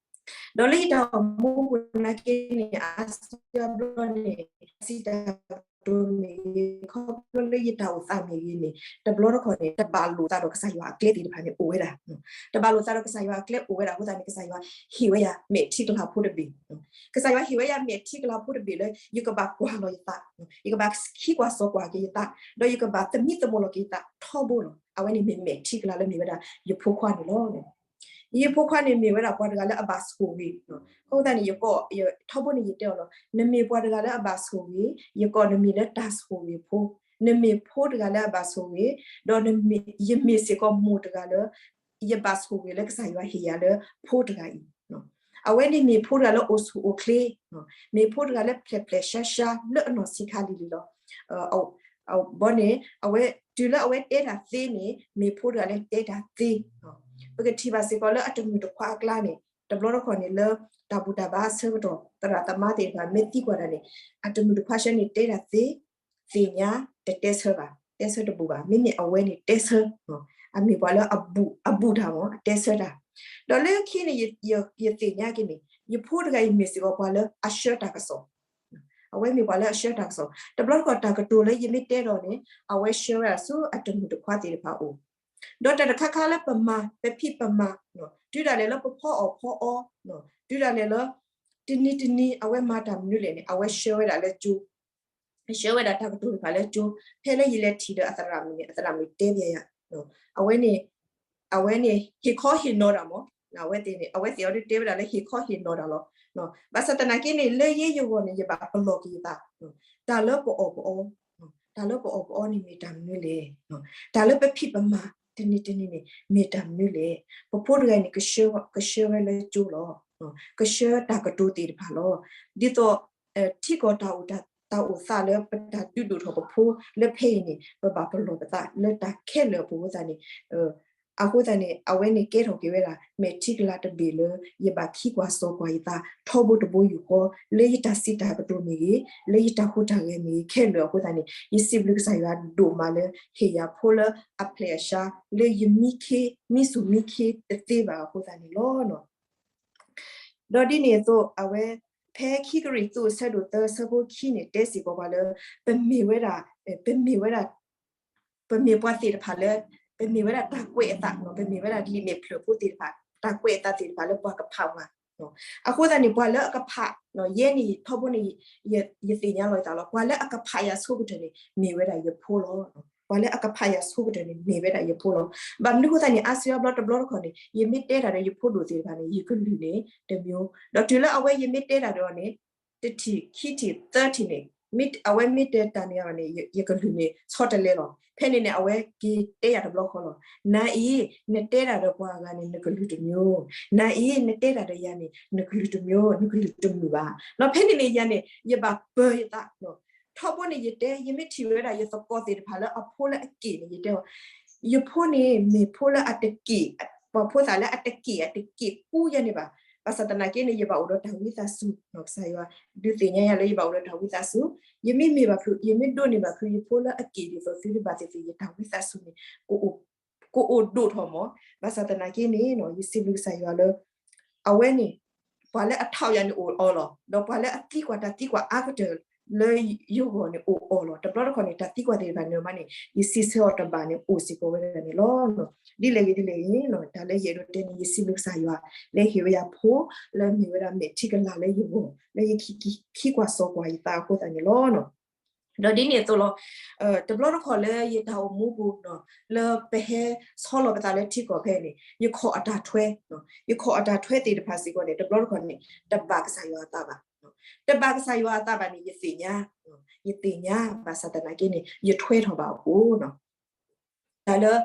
ဒီးလၢယတၢ်အိၣ်မူပူၤသနာ်က့န့ၣ် အါစုအါဘျီန့ၣ် စံးတၢ်ကတိၤမ့ၢ်ဂ့ၤ, ခီဖျိလၢယတၢ်အိၣ်သးမ့ၢ်ဂ့ၤန့ၣ် တဘျီတခီၣ်န့ၣ် တဘၣ်လိာ်သးဒီးကစၢ်ယွၤအကျဲသ့ၣ်တဖၣ်န့ၣ်အိၣ်ဝဲဒၣ်, တဘၣ်လိာ်သးဒီးကစၢ်ယွၤအကျဲအိၣ်ဝဲဒၣ်အဃိသတးန့ၣ် ကစၢ်ယွၤဟ့ၣ်ဝဲယၤမဲာ်ထံကလၤဖိတဘ့ၣ်, ကစၢ်ယွၤဟ့ၣ်ဝဲယၤမဲာ်ထံကလၤဖိတဘ့ၣ်လၢ ယကဘၣ်ကွၢ်လီၤယသး, ယကဘၣ်ခံကွၢ်စီကွၢ်က့ၤယသး, ဒီးယကဘၣ်သမံသမိးလီၤက့ၤယသးထီဘိလီၤ. အဝဲန့ၣ်မ့ၢ်မဲာ်ထံကလၤလၢမ့ၢ်ဝဲဒၣ်ယဖိခွါန့ၣ်လီၤ. ယဖိခွါန့ၣ်မ့ၢ်ဝဲဒၣ်ပှၤတဂၤလၢအဘၣ်ဆိၣ်ဂ့ၤ, အဃိသတးန့ၣ် ယကိး ထီဘိန့ၣ်ယတဲအီၤလီၤ, နမ့ၢ်ပှၤတဂၤလၢအဘၣ်ဆိၣ်ဂ့ၤ, ယကိးနမံၤလၢတၢ်ဆိၣ်ဂ့ၤဖိ, နမ့ၢ်ဖိတဂၤလၢအဘၣ်ဆိၣ်ဂ့ၤ, ဒီးယမ့ၢ်စ့ၢ်ကီးမိၢ်တဂၤလၢ ယဘၣ်ဆိၣ်ဂ့ၤလၢကစၢ်ယွၤဟ့ၣ်ယၤလၢဖိတဂၤအံၤ, အဝဲန့ၣ်မ့ၢ်ဖိတဂၤလၢအိၣ်ဆူၣ်အိၣ်ချ့, မ့ၢ်ဖိတဂၤလၢဖျဲၣ်ဖျဲၣ်ရှါရှါလၢအနီၢ်ဆံးခါလံၤလံၤလီၤ. ဘီန့ၣ် အဝဲတုၤလၢအဝဲတဲတၢ်သ့န့ၣ် မ့ၢ်ဖိတဂၤလၢတဲတၢ်သ့, ပကထံၣ်ဘၣ်စ့ၢ်ကီးလၢအတမုာ်တခွါအကျါန့ၣ် တဘျီတခီၣ်န့ၣ်လၢ တၢ်ဘူၣ်တၢ်ဘါအဆၢကတီၢ် သရၣ်သမါသ့ၣ်တဖၣ်မ့ၢ်သံကွၢ်တၢ်န့ၣ် အတမုာ်တခွါဆၢန့ၣ်တဲတၢ်သ့, သ့ၣ်ညါ တတဲဆၢဘၣ်, တဲဆၢတဘူၣ်ဘၣ်, မ့မ့ၢ်အဝဲန့ၣ်တဲဆၢ, အမ့ၢ်ပှၤလၢအဘူၣ်တၢ်မ့ၢ် အတဲဆၢတၢ်, ဒီးလၢခံန့ၣ် ယသ့ၣ်ညါက့ၤန့ၣ် ယဖိတဂၤအံၤမ့ၢ်စ့ၢ်ကီးပှၤလၢအဆှၢတၢ်ကစီၣ်, အဝဲမ့ၢ်ပှၤလၢအဆှၢတၢ်ကစီၣ်, တဘျီတခီၣ်တၢ်ကတိၤလၢယမ့ၢ်တဲဒီးန့ၣ် အဝဲဆှၢဝဲဒၣ်ဆူအတမုာ်တခွါသ့ၣ်တဖၣ်အအိၣ်, ဒီးတၢ်တခါခါလၢပမၤ ပဖံးပမၤ တုၤဒၣ်လဲာ်လၢပဖီအီၣ်ဖီအီ, တုၤဒၣ်လဲာ်လၢ တနံၤတနံၤ အဝဲမၤတၢ်မနုၤလဲၣ်န့ၣ် အဝဲဆှၢဝဲဒၣ်လၢကၠိ, ဆှၢဝဲဒၣ်တၢ်ကတိၤတဖၣ်လၢကၠိ, ဖဲလၢယလဲၤထံၣ်ဒီးအသရၣ်မုၣ်န့ၣ် အသရၣ်မုၣ်တဲဘၣ်ယၤ, အဝဲန့ၣ် အဝဲန့ၣ် ဟ့ၣ်ခီဟ့ၣ်နီၤတၢ်မ့ၢ်, အဝဲသ့ၣ်န့ၣ် အဝဲသ့ၣ်အီၤဒုးတဲဝဲဒၣ်လၢဟ့ၣ်ခီဟ့ၣ်နီၤတၢ်လီၤ. ဘၣ်ဆၣ်သနာ်က့န့ၣ် လၢယဲယဂီၢ်န့ၣ် ယဘၣ်ပလီၢ်က့ၤယသး, တၢ်လၢပအီၣ်ပအီ, တၢ်လၢပအီၣ်ပအီန့ၣ်မ့ၢ်တၢ်မနုၤလဲၣ်, တၢ်လၢပဖံးပမၤ တနံၤတနံၤန့ၣ် မ့ၢ်တၢ်မနုၤလဲၣ်, ပဖိတဂၤန့ၣ် ကဆှၢဝဲလၢကၠိလီၤ, ကဆှၢတၢ်ကတိၤသ့ၣ်တဖၣ်လီၤ. ဒ်သိး ထံကီၢ်တၢ်အိၣ်သးလၢပတၢ်ဒုးဒိၣ်ထီၣ်ပဖိလၢဖဲအံၤန့ၣ် ပဘၣ်ပလီၢ်ပသးလၢတၢ်ခဲလၢာ်အပူၤအဃိသတးန့ၣ်, အဃိသတးန့ၣ် အဝဲန့ၣ်ကဲထီၣ်က့ၤဝဲဒၣ် မဲာ်ထံကလၤတဘ့ၣ်လၢ ယဘၣ်ခံကွၢ်စီကွၢ်ယသး ထီဘိတဘိယူၢ်ဃီ လၢယတၢ်စံးတၢ်ကတိၤမ့ၢ်ဂ့ၤ, လၢယတၢ်ဟူးတၢ်ဂဲၤမ့ၢ်ဂ့ၤ ခဲလၢာ်အဃိသတးန့ၣ် ယစံးဘျုးကစၢ်ယွၤဒိၣ်မးလၢ ဟ့ၣ်ယၤဖိလၢအဖျဲၣ်အရှါ လၢယမံခ့ မံဆူၣ်မံခ့တသ့ဘၣ်အဃိသတးန့ၣ်လီၤ. ဒီးဒ်န့ၣ်အသိး အဝဲ ဖဲခံကရံၣ်သူးအဆၢဒိၣ်သၢအဆၢဖိခံန့ၣ် တဲစ့ၢ်ကီးပှၤလၢ ပမ့ၢ်ဝဲဒၣ် ပမ့ၢ်ဝဲဒၣ် ပမ့ၢ်ပှၤသ့ၣ်တဖၣ်လၢ ပမ့ၢ်ဝဲဒၣ်တၢ်ကွဲးအသး, ပမ့ၢ်ဝဲဒၣ်လံာ်မဲာ်ဖျၢၣ်ဖိသ့ၣ်တဖၣ် တၢ်ကွဲးအသးသ့ၣ်တဖၣ်လၢပှၤကဖးပှၤ, အဃိသတးန့ၣ် ပှၤလၢအကဖး ယဲန့ၣ် ထီဘိန့ၣ် ယသ့ၣ်ညါလီၤယသးလီၤ. ပှၤလၢအကဖးယၤဆိကတၢၢ်န့ၣ် မ့ၢ်ဝဲဒၣ်ယဖိလီၤ. ပှၤလၢအကဖးယၤဆိကတၢၢ်န့ၣ် မ့ၢ်ဝဲဒၣ်ယဖိလီၤ. ဘၣ်မနုၤအဃိသတးန့ၣ် အါစုအါဘျီတဘျီတခီၣ်န့ၣ် ယမ့ၢ်တဲတၢ်ဒီးယဖိဒိၣ်သ့ၣ်တဖၣ်န့ၣ် ယကလုၢ်န့ၣ် တမျိုး, ဒီးတုၤလၢအဝဲယမ့ၢ်တဲတၢ်ဒီးအီၤန့ၣ် တထံၣ် ခံထံၣ် သၢထံၣ်န့ၣ် အဝဲမ့ၢ်တဲတၢ်န့ၣ်အီၤန့ၣ် ယကလုၢ်န့ၣ် ဆီတလဲလီၤ. ဖဲန့ၣ်န့ၣ် အဝဲက့ၤတဲယၤတဘျီဃီလီၤ. နၤအံၤ နတဲတၢ်ဒီးပှၤအဂၤန့ၣ် နကလုၢ်တမျိုး, နၤအံၤ နတဲတၢ်ဒီးယၤန့ၣ် နကလုၢ်တမျိုး နကလုၢ်တမုာ်ဘၣ်. ဒီးဖဲန့ၣ်န့ၣ် ယၤန့ၣ် ယဘၣ်ပၢၤယသး ထီဘိန့ၣ် ယတဲ ယမ့ၢ်ထံၣ်ဝဲဒၣ်ယသကိးသ့ၣ်တဖၣ်လၢအဖိလၢအက့ၢ်န့ၣ် ယတဲအီၤ, ယဖိန့ၣ် မ့ၢ်ဖိလၢအတက့ၢ်, ပှၤဖိသၣ်လၢအတက့ၢ် အတက့ၢ်ကူယၤန့ၣ်ဘၣ်. ဘၣ်ဆၣ်သနာ်က့န့ၣ် ယဘၣ်အိၣ်ဒီးတၢ်ဝံသးစူၤ, ကစၢ်ယွၤဒုးသ့ၣ်ညါယၤလၢယဘၣ်အိၣ်ဒီးတၢ်ဝံသးစူၤ, ယမ့ၢ်မ့ၢ်ဘၣ်ဖုး ယမ့ၢ်ဒိးန့ၢ်ဘၣ်ဖုး ယဖိလၢအက့ၢ်ဒ်သိးသုတဘၣ်သ့ၣ်သ့ၣ် ယတၢ်ဝံသးစူၤန့ၣ် ကအိၣ်ဒိၣ်ထီၣ်မး. ဘၣ်ဆၣ်သနာ်က့န့ၣ် ယစံးဘျုးကစၢ်ယွၤလၢ အဝဲန့ၣ် ပှၤလၢအထီၣ်ယၤန့ၣ်အိၣ်အီၤလီၤ. ဒီးပှၤလၢအသံကွၢ်တၢ်သံကွၢ်အါကတၢၢ်လၢယဂီၢ်န့ၣ်အိၣ်အီၤလီၤ. တဘျီတခီၣ်န့ၣ် တၢ်သံကွၢ်သ့ၣ်တဖၣ်န့ၣ်မးန့ၣ် ယစံးဆၢအီၤတဘၣ်န့ၣ် အိၣ်စ့ၢ်ကီးဝဲဒၣ်န့ၣ်လီၤ. ဒ်လဲၣ်ဂ့ၤဒ်လဲၣ်ဂ့ၤ တၢ်လၢယအဲၣ်ဒိးတဲန့ၣ် ယစံးဘျုးကစၢ်ယွၤ လၢဟ့ၣ်ဝဲယၤဖိ လၢမ့ၢ်ဝဲဒၣ်မဲာ်ထံကလၤလၢယဂီၢ် လၢယခံကွၢ်စီကွၢ်ယသးအဃိသတးန့ၣ်လီၤ. ဒီးဒ်န့ၣ်အသိးလီၤ, တဘျီတခီၣ်လၢယတၢ်အိၣ်မူပူၤ လၢပဟဲဆီလီၤပသးလၢထံကီၢ်ဖဲန့ၣ် ယခီၣ်အတၢ်ထွဲ, ယခီၣ်အတၢ်ထွဲသ့ၣ်တဖၣ်စ့ၢ်ကီးန့ၣ် တဘျီတခီၣ်န့ၣ် တဘၣ်ကစၢ်ယွၤအသးဘၣ်. တဘၣ်ကစၢ်ယွၤအသးဘၣ်န့ၣ် ယသ့ၣ်ညါ, ယသ့ၣ်ညါ ဘၣ်ဆၣ်သနာ်က့န့ၣ် ယထွဲထီၣ်ဘၣ်အဃိ တၢ်လၢ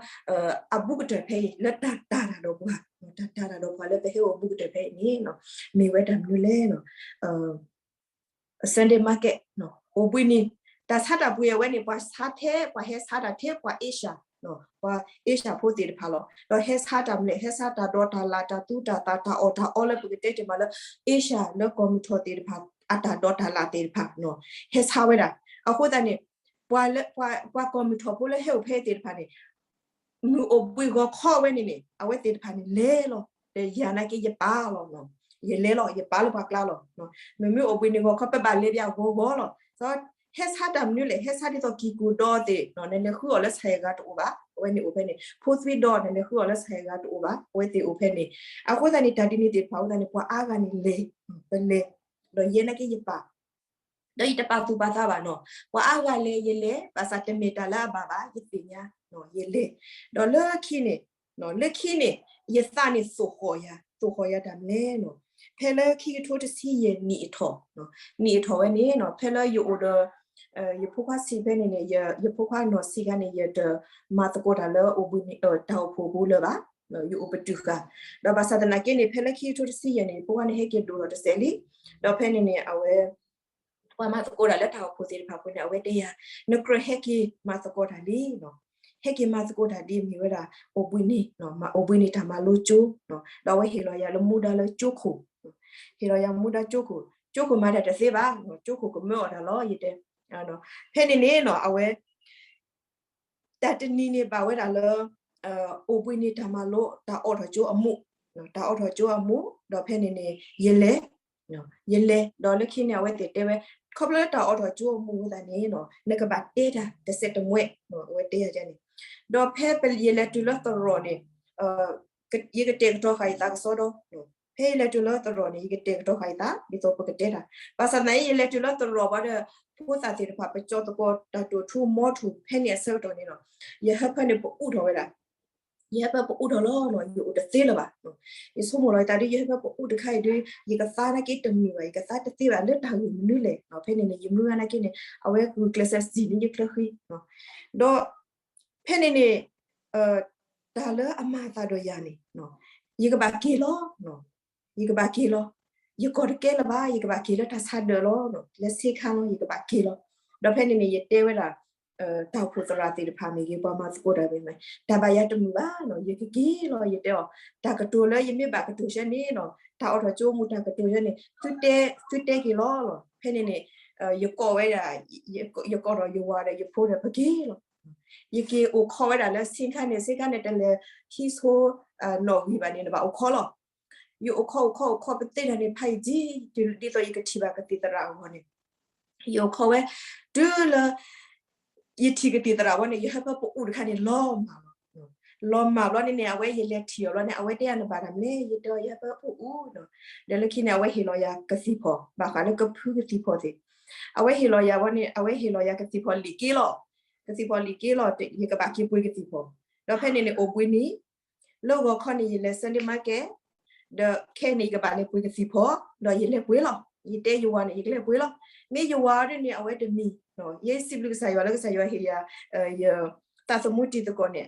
အဘူးကတၢၢ်ဖဲအံၤ လၢတၢ်တၤတၢ်ဒီးပှၤ, တၢ်တၤတၢ်ဒီးပှၤလၢပဟဲအိၣ်ဘူးကတၢၢ်ဖဲအံၤန့ၣ် မ့ၢ်ဝဲတၢ်မနုၤလဲၣ် Sunday market အိၣ်ဘှံးနံၤ, တၢ်ဆါတၢ်ပှ့ၤအဝဲန့ၣ် ပှၤဆါထဲ ပှၤဟဲဆါတၢ်ထဲပှၤ Asia, ပှၤ Asia ဖိသ့ၣ်တဖၣ်လီၤ. ဒီးဟဲဆါတၢ်မနုၤလဲၣ်, ဟဲဆါတၢ်ဒီးတၢ်လၣ် တၢ်သူတၢ်သၣ် တၢ်အီၣ်တၢ်အီလၢပကတဲတ့ၢ်မးလၢ Asia လၢကီၢ်မုၢ်ထီၣ်သ့ၣ်တဖၣ် အတၢ်ဒီးတၢ်လၣ်သ့ၣ်တဖၣ် ဟဲဆါဝဲဒၣ်. အဃိသတးန့ၣ် ပှၤလၢ ပှၤ ပှၤကီၢ်မုၢ်ထီၣ်ဖိလၢဟဲအိၣ်ဖဲအံၤသ့ၣ်တဖၣ်န့ၣ် မုၢ်အိၣ်ဘှံးဂီၤခီဝဲန့ၣ်န့ၣ် အဝဲသ့ၣ်တဖၣ်န့ၣ်လဲၤလီၤ. ဒီးယၤနာ်က့ယပာ်လီၤ, ယလဲၤလီၤ ယပာ်လၢပှၤကျါလီၤ. မ့မ့ၢ်အိၣ်ဘှံးနံၤဂီၤခီ ပဘၣ်လဲၤပၠးဂီၤဂီၤလီၤ. ဒီးဟဲဆါတၢ်မနုၤလဲၣ်, ဟဲဆါဒ်သိးကံၢ်ကူၣ်ဒီးသ့ၣ် နလဲၤဃုအီၤလၢဆၣ်ယဂၤတအိၣ်ဘၣ်, အဝဲန့ၣ်အိၣ်ဖဲန့ၣ်. ဖိသွံဒီး နလဲၤဃုအီၤလၢဆၣ်ယဂၤတအိၣ်ဘၣ်, အဝဲသ့ၣ်အိၣ်ဖဲန့ၣ်. အဃိသတးန့ၣ် တၢ်ဒ်န့ၣ်သ့ၣ်တဖၣ်အဃိသတးန့ၣ် ပှၤအါဂၤန့ၣ်လဲၤ, ပလဲၤ, ဒီးယဲနာ်က့ယပာ် ဒီးယတပာ်သူၣ်ပာ်သးဘၣ်နီၤ, ပှၤအါဂၤလဲၤယလဲၤ, ဘၣ်ဆၣ်တမ့ၢ်တၢ်လၢအဘၣ်ဘၣ်, ယသ့ၣ်ညါ, ယလဲၤ. ဒီးလၢခံန့ၣ်, လၢခံန့ၣ် ယသးန့ၣ်သိၣ်ဃီၣ်ယၤ, သိၣ်ဃီၣ်ယၤတၢ်မနုၤလဲၣ်နီၤ, ဖဲလၢခံကထိတဆံယဲၢ်နံၣ်အထီၣ်, နံၣ်အထီၣ်ဝဲန့ၣ်, ဖဲလၢယအိၣ်ဒီး ယဖိခွါဆံးဖဲန့ၣ်န့ၣ်, ယဖိခွါနီၢ်ဆံးခါန့ၣ် ယတမၤသကိးတၢ်လၢအိၣ်ဘှံးနံၤ တၢ်အိၣ်ဖှိၣ်ပူၤလၢၤဘၣ်, ယအိၣ်ပတုာ်ဃာ်. ဒီးဘၣ်ဆၣ်သနာ်က့န့ၣ် ဖဲလၢခံကထိတဆံယဲၢ်န့ၣ် ယဖိခွါန့ၣ်ဟဲက့ၤဒိၣ်ထီၣ်တစဲးလံ. ဒီးဖဲန့ၣ်န့ၣ် အဝဲ ပှၤမၤသကိးတၢ်လၢတၢ်အိၣ်ဖှိၣ်သ့ၣ်တဖၣ်အပူၤန့ၣ် အဝဲတဲယၤ, နကြၢးဟဲက့ၤမၤသကိးတၢ်လံနီၤ, ဟဲက့ၤမၤသကိးတၢ်ဒ်မ့ၢ်ဝဲဒၣ် အိၣ်ဘှံးနံၤ, အိၣ်ဘှံးနံၤတၢ်မၤလိကၠိ, ဒီးအဝဲဟ့ၣ်လီၤယၤလၢမူဒါလၢကၠိခိၣ်, ဟ့ၣ်လီၤယၤမူဒါကၠိခိၣ်, ကၠိခိၣ်မၤတၢ်တသ့ဘၣ်, ကၠိခိၣ်ကမၢအီၣ်တၢ်လီၤ ယတဲ. ဖဲန့ၣ်န့ၣ်နီၤ အဝဲ တၢ်တနံၤန့ၣ်ဘၣ်ဝဲဒၣ်လၢ အိၣ်ဘှံးနံၤတၢ်မၤလိ တၢ်အိးထီၣ်ကၠိအမူး, တၢ်အိးထီၣ်ကၠိအမူး, ဒီးဖဲန့ၣ်န့ၣ် ယလဲၤ, ယလဲၤ, ဒီးလၢခံန့ၣ် အဝဲသ့ၣ်တဲဝဲ, ခီဖျိလၢတၢ်အိးထီၣ်ကၠိအမူးအဃိသတးန့ၣ်နီၤ နကဘၣ်တဲတၢ်တစဲးတမှဲး, အဝဲတဲယၤန့ၣ်, ဒီးဖဲယလဲၤတုၤလၢသရိာ်န့ၣ် ယကတဲာ်ကတီၤဃာ်ယသးကစီဒီ, ဖဲယလဲၤတုၤလၢသရိာ်န့ၣ် ယကတဲာ်ကတီၤဃာ်ယသး ဒ်သိးပကတဲတၢ်, ဘၣ်ဆၣ်သနာ်က့ ယလဲၤတုၤလၢသရိာ်ဘၣ်ဒီး ဖိသၣ်သ့ၣ်တဖၣ် ပကၠီၤသကိးတၢ်တိာ်ထူမီထူ ဖဲန့ၣ်အဆၢကတီၢ်န့ၣ်နီၤ ယဟၢဖၢန့ၣ်ပအူးထီၣ်ဝဲဒၣ်, ယဟၢဖၢပအူးထီၣ်လီၤနီၤ ယအိၣ်တသ့လၢၤဘၣ်. ယဆိကမိၣ်လီၤယသးဒ် ယဟၢဖၢပအူးတခါအံၤဒီး ယကသါနာ်က့တမုာ်ဘၣ်, ယကသါတသ့ဘၣ် လၢတၢ်ဂ့ၢ်မနုၤလဲၣ်. ဖဲန့ၣ်န့ၣ် ယမုၢ်ဂၤနာ်က့န့ၣ် အဝဲဂုာ်ကျဲးစၢးစံၣ်န့ၢ်ယချၢဃံ, ဒီး ဖဲန့ၣ်န့ၣ် တၢ်လၢအမၤအသးဒီးယၤန့ၣ် ယကဘၣ်က့ၤလီၤ, ယကဘၣ်က့ၤလီၤ, ယကီၢ်တကဲလၢၤဘၣ် ယကဘၣ်က့ၤလၢတၢ်ဆါဒၢးလီၤ, လၢဆ့ခါလီၤ ယကဘၣ်က့ၤလီၤ. ဒီးဖဲန့ၣ်န့ၣ် ယတဲဝဲဒၣ် တၢ်အိၣ်ဖှိၣ်သရၣ်သ့ၣ်တဖၣ်မ့ၢ်ဂ့ၤ ပှၤမၤသကိးတၢ်မ့ၢ်ဂ့ၤ တၢ်ဘၣ်ယၤတမုာ်ဘၣ်နီၤ ယကက့ၤလီၤ ယတဲအီၤ, တၢ်ကတိၤလၢယမ့ၢ်ဘၣ်ကတိၤဆၢန့ၣ်နီၤ တၢ်အိးထီၣ်ကၠိမူးတၢ်ကတိၤဆၢန့ၣ် သုတဲ သုတဲက့ၤလီၤလီၤ. ဖဲန့ၣ်န့ၣ် ယကိးဝဲဒၣ် ယကိးဒီးယဝၤဒီးယဖိဒီးပက့ၤလီၤ. ယက့ၤအိၣ်ခိးဝဲဒၣ်လၢဆ့ခါန့ၣ် ဆ့ခါန့ၣ် တလဲၤဟံးဆိနီၣ်ဂံၢ်ဘၣ်န့ၣ် နဘၣ်အိၣ်ခိးလီၤ. ယအိၣ်ခိးအိၣ်ခိးအိၣ်ခိး ပသ့ၣ်တၢ်န့ၣ် ဖးယံာ်ယံာ် ဒ်သိးယကထံၣ်ဘၣ်ကသံၣ်သရၣ်အဂီၢ်န့ၣ် ယအိၣ်ခိးဝဲ တုၤလၢ ယထံၣ်ကသံၣ်သရၣ်ဝဲန့ၣ် ယဟၢဖၢပအူးတခါန့ၣ် လီၤမၢ်လီၤ. လီၤမၢ်ဘျီန့ၣ်န့ၣ် အဝဲယလဲၤထံၣ်အီၤဘျီန့ၣ် အဝဲတဲယၤနဘၣ်တၢ်မနုၤလဲၣ် ယတဲအီၤ ယဟၢဖၢပအူးနီၤ. ဒီးလၢခံန့ၣ် အဝဲဟ့ၣ်လီၤယၤကသံၣ်ဖီၣ် ဘၣ်ဃးလၢကဖုကသံၣ်ဖီၣ်သ့ၣ် အဝဲဟ့ၣ်လီၤယၤဝဲန့ၣ် အဝဲဟ့ၣ်လီၤယၤကသံၣ်ဖီၣ်လံာ်က့လီၤ. ကသံၣ်ဖီၣ်လံာ်က့လီၤ ယကဘၣ်က့ၤပှ့ၤကသံၣ်ဖီၣ်. ဒီးဖဲန့ၣ်န့ၣ် အိၣ်ဘှံးနံၤ လၢဂီၤခီန့ၣ် ယလဲၤ Sunday market ဒီးခဲအံၤန့ၣ် ယကဘၣ်လဲၤပှ့ၤကသံၣ်ဖီၣ် ဒီးယလဲၤပှ့ၤလီၤ. ယတဲယဝၤန့ၣ် ယကလဲၤပှ့ၤလီၤ. မ့ၢ်ယဝၤဒ်န့ၣ် အဝဲတမံၤ ယဲစံးဘျုးကစၢ်ယွၤလၢကစၢ်ယွၤဟ့ၣ်ယၤ ယသးသမူတံၤသကိးန့ၣ်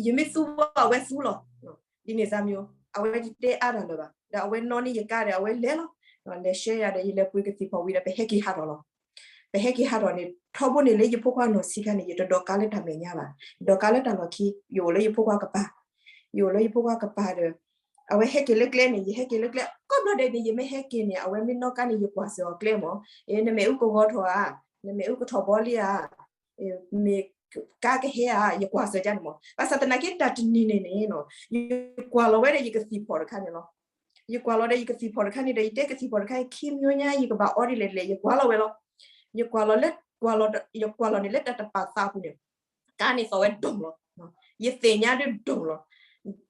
ယမ့ၢ်သူဝဲအဝဲသူလီၤ. ဒ်န့ၣ်စၢ်မ့ၢ် အဝဲတတဲအါတၢ်လၢၤဘၣ်. ဒီးအဝဲနီၣ်န့ၢ်ယကါဒီး အဝဲလဲၤလီၤ. လဲၤရှဲယၤဒီး ယလဲၤပှ့ၤကသံၣ်ဖီၣ်ဝံၤဒီး ပဟဲက့ၤဟးထီၣ်လီၤ. ပဟဲက့ၤဟးထီၣ်န့ၣ် ထီဘိန့ၣ်လၢယဖိခွါနီၢ်ဆံးခါန့ၣ် ယတဒိးကါလၢတၢ်မဲာ်ညါဘၣ်. ယဒိးကါလၢတၢ်လီၢ်ခံ ယအိၣ်လၢယဖိခွါကပၤ ယအိၣ်လၢယဖိခွါကပၤဒီး အဝဲဟဲက့ၤလၢကျဲန့ၣ် ယဟဲက့ၤလၢကျဲ ကိးဘျီဒဲးန့ၣ် ယမ့ၢ်ဟဲက့ၤန့ၣ် အဝဲမ့ၢ်နီၣ်ကါန့ၣ် ယကွၢ်စၢၤအီၤကျဲမး နမ့ၣ်အူကဂီၤထီၣ်ဧါ, နမ့ၣ်အူကထီၣ်ဘီလံဧါ, မ့ၢ်ကါကဟဲဧါ, ယကွၢ်စၢၤဒ်န့ၣ်မး. ဘၣ်ဆၣ်သနာ်က့တၢ်တနံၤန့ၣ်န့ၣ် ယကွၢ်လီၤဝဲဒီးယကသံၣ်ဖီၣ်တခါန့ၣ်လီၤ. ယကွၢ်လီၤဒီးယကသံၣ်ဖီၣ်တခါန့ၣ်ဒီး ယတဲကသံၣ်ဖီၣ်တခါအံၤ ခံမျိုးညါ ယကဘၣ်အီဒ်လဲၣ်လဲၣ် ယကွၢ်လီၤဝဲလီၤ. ယကွၢ်လီၤလၢ ယကွၢ်လီၤန့ၣ်လၢတၢ်တပာ်သးအပူၤန့ၣ် ကါန့ၣ်သိးဝဲဒိၣ်လီၤ. ယသ့ၣ်ညါဒ်ဒိၣ်လီၤ.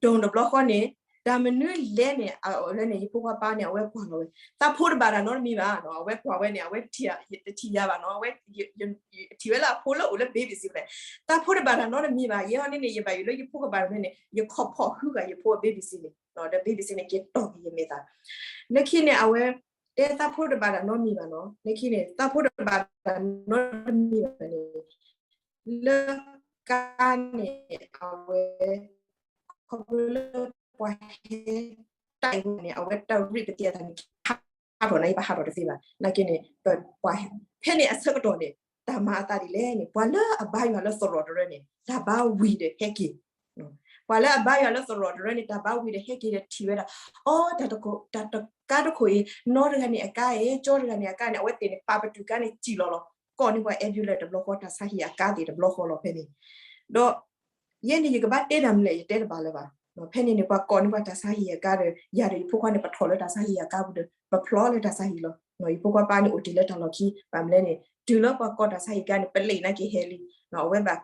ဒိၣ်တဘျီဃီန့ၣ် တၢ်မနုၤလဲၣ်န့ၣ် အလဲၣ်န့ၣ် ယဖိခွါပၢ်န့ၣ် အဝဲကွၢ်လီၤဝဲ သးဖိတဘၣ်တၢ်နီတမံၤဘၣ်နီၤ အဝဲကွၢ်ဝဲန့ၣ် အဝဲတထံၣ်ယၤဘၣ်နီၤ အဝဲ ထံၣ်ဝဲလၢအဖိလၢအိၣ်လၢ baby seat န့ၣ် သးဖိတဘၣ်တၢ်နီတမံၤဘၣ် ယဲဟီန့ၣ်န့ၣ် ယဘၣ်ယိၣ်လၢယဖိကပၤန့ၣ်န့ၣ် ယခီၣ်ဖီၣ်ဟုဂာ်ယဖိ baby seat န့ၣ် ဒီး baby seat န့ၣ် က့ၤတီၢ်က့ၤယမဲာ်သၣ် လၢခံန့ၣ် အဝဲ တဲသးဖိတဘၣ်တၢ်နီတမံၤဘၣ်နီၤ လၢခံန့ၣ် သးဖိတဘၣ်တၢ်နီတမံၤဘၣ်န့ၣ် လၢ ကါန့ၣ် အဝဲ ခီဖျိလၢပှၤဟဲ တၢ်အံၤန့ၣ် အဝဲတရံးပသံးအသးန့ၣ် ဟးထီၣ်န့ၣ် ပဟးထီၣ်တသ့ဘၣ်. နာ်က့န့ၣ် ပှၤ ဖဲန့ၣ်အဆၢကတီၢ်န့ၣ် တၢ်မၤအသးဒ်လဲၣ်န့ၣ် ပှၤလၢအဘါယွၤလၢသရိာ်တရၢန့ၣ် တၢ်ဘါဝံၤဒီးဟဲက့ၤ ပှၤလၢအဘါယွၤလၢသရိာ်တရၢန့ၣ် တၢ်ဘါဝံၤဒီးဟဲက့ၤဒီးထံၣ်ဝဲဒၣ် အီ တၢ်တကါတခိၣ်အံၤ နီတဂၤန့ၣ်အကါအံၤ ကၠီတဂၤန့ၣ်အကါန့ၣ် အဝဲသ့ၣ်န့ၣ် ပာ်ပတုာ်ကါန့ၣ်စံၣ်လီၤလီၤ. ကိးန့ၢ်ပှၤ ambulance တဘျီဃီ တၢ်ဆါဟံၣ်အကါသ့ၣ်တဘျီဃီလီၤဖဲန့ၣ်. ဒီး ယဲန့ၣ် ယကဘၣ်တဲတၢ်မနုၤလဲၣ် ယတဲတဘၣ်လၢၤဘၣ်. ဖဲန့ၣ်န့ၣ် ပှၤကိးန့ၢ်ပှၤတၢ်ဆါဟံၣ်အကါဒီး ယၤဒီးယဖိခွါန့ၣ် ပထီၣ်လၢတၢ်ဆါဟံၣ်အကါပူၤဒီး ပဖျီလၢတၢ်ဆါဟံၣ်လီၤ. ယဖိခွါပၢ်န့ၣ်အိၣ်တ့ၢ်လၢတၢ်လီၢ်ခံ ဘၣ်မနုၤလဲၣ်န့ၣ် တုၤလၢပှၤကိးတၢ်ဆါဟံၣ်ကါန့ၣ် ပလ့းနာ်က့ဟဲလံ. အဝဲဘၣ်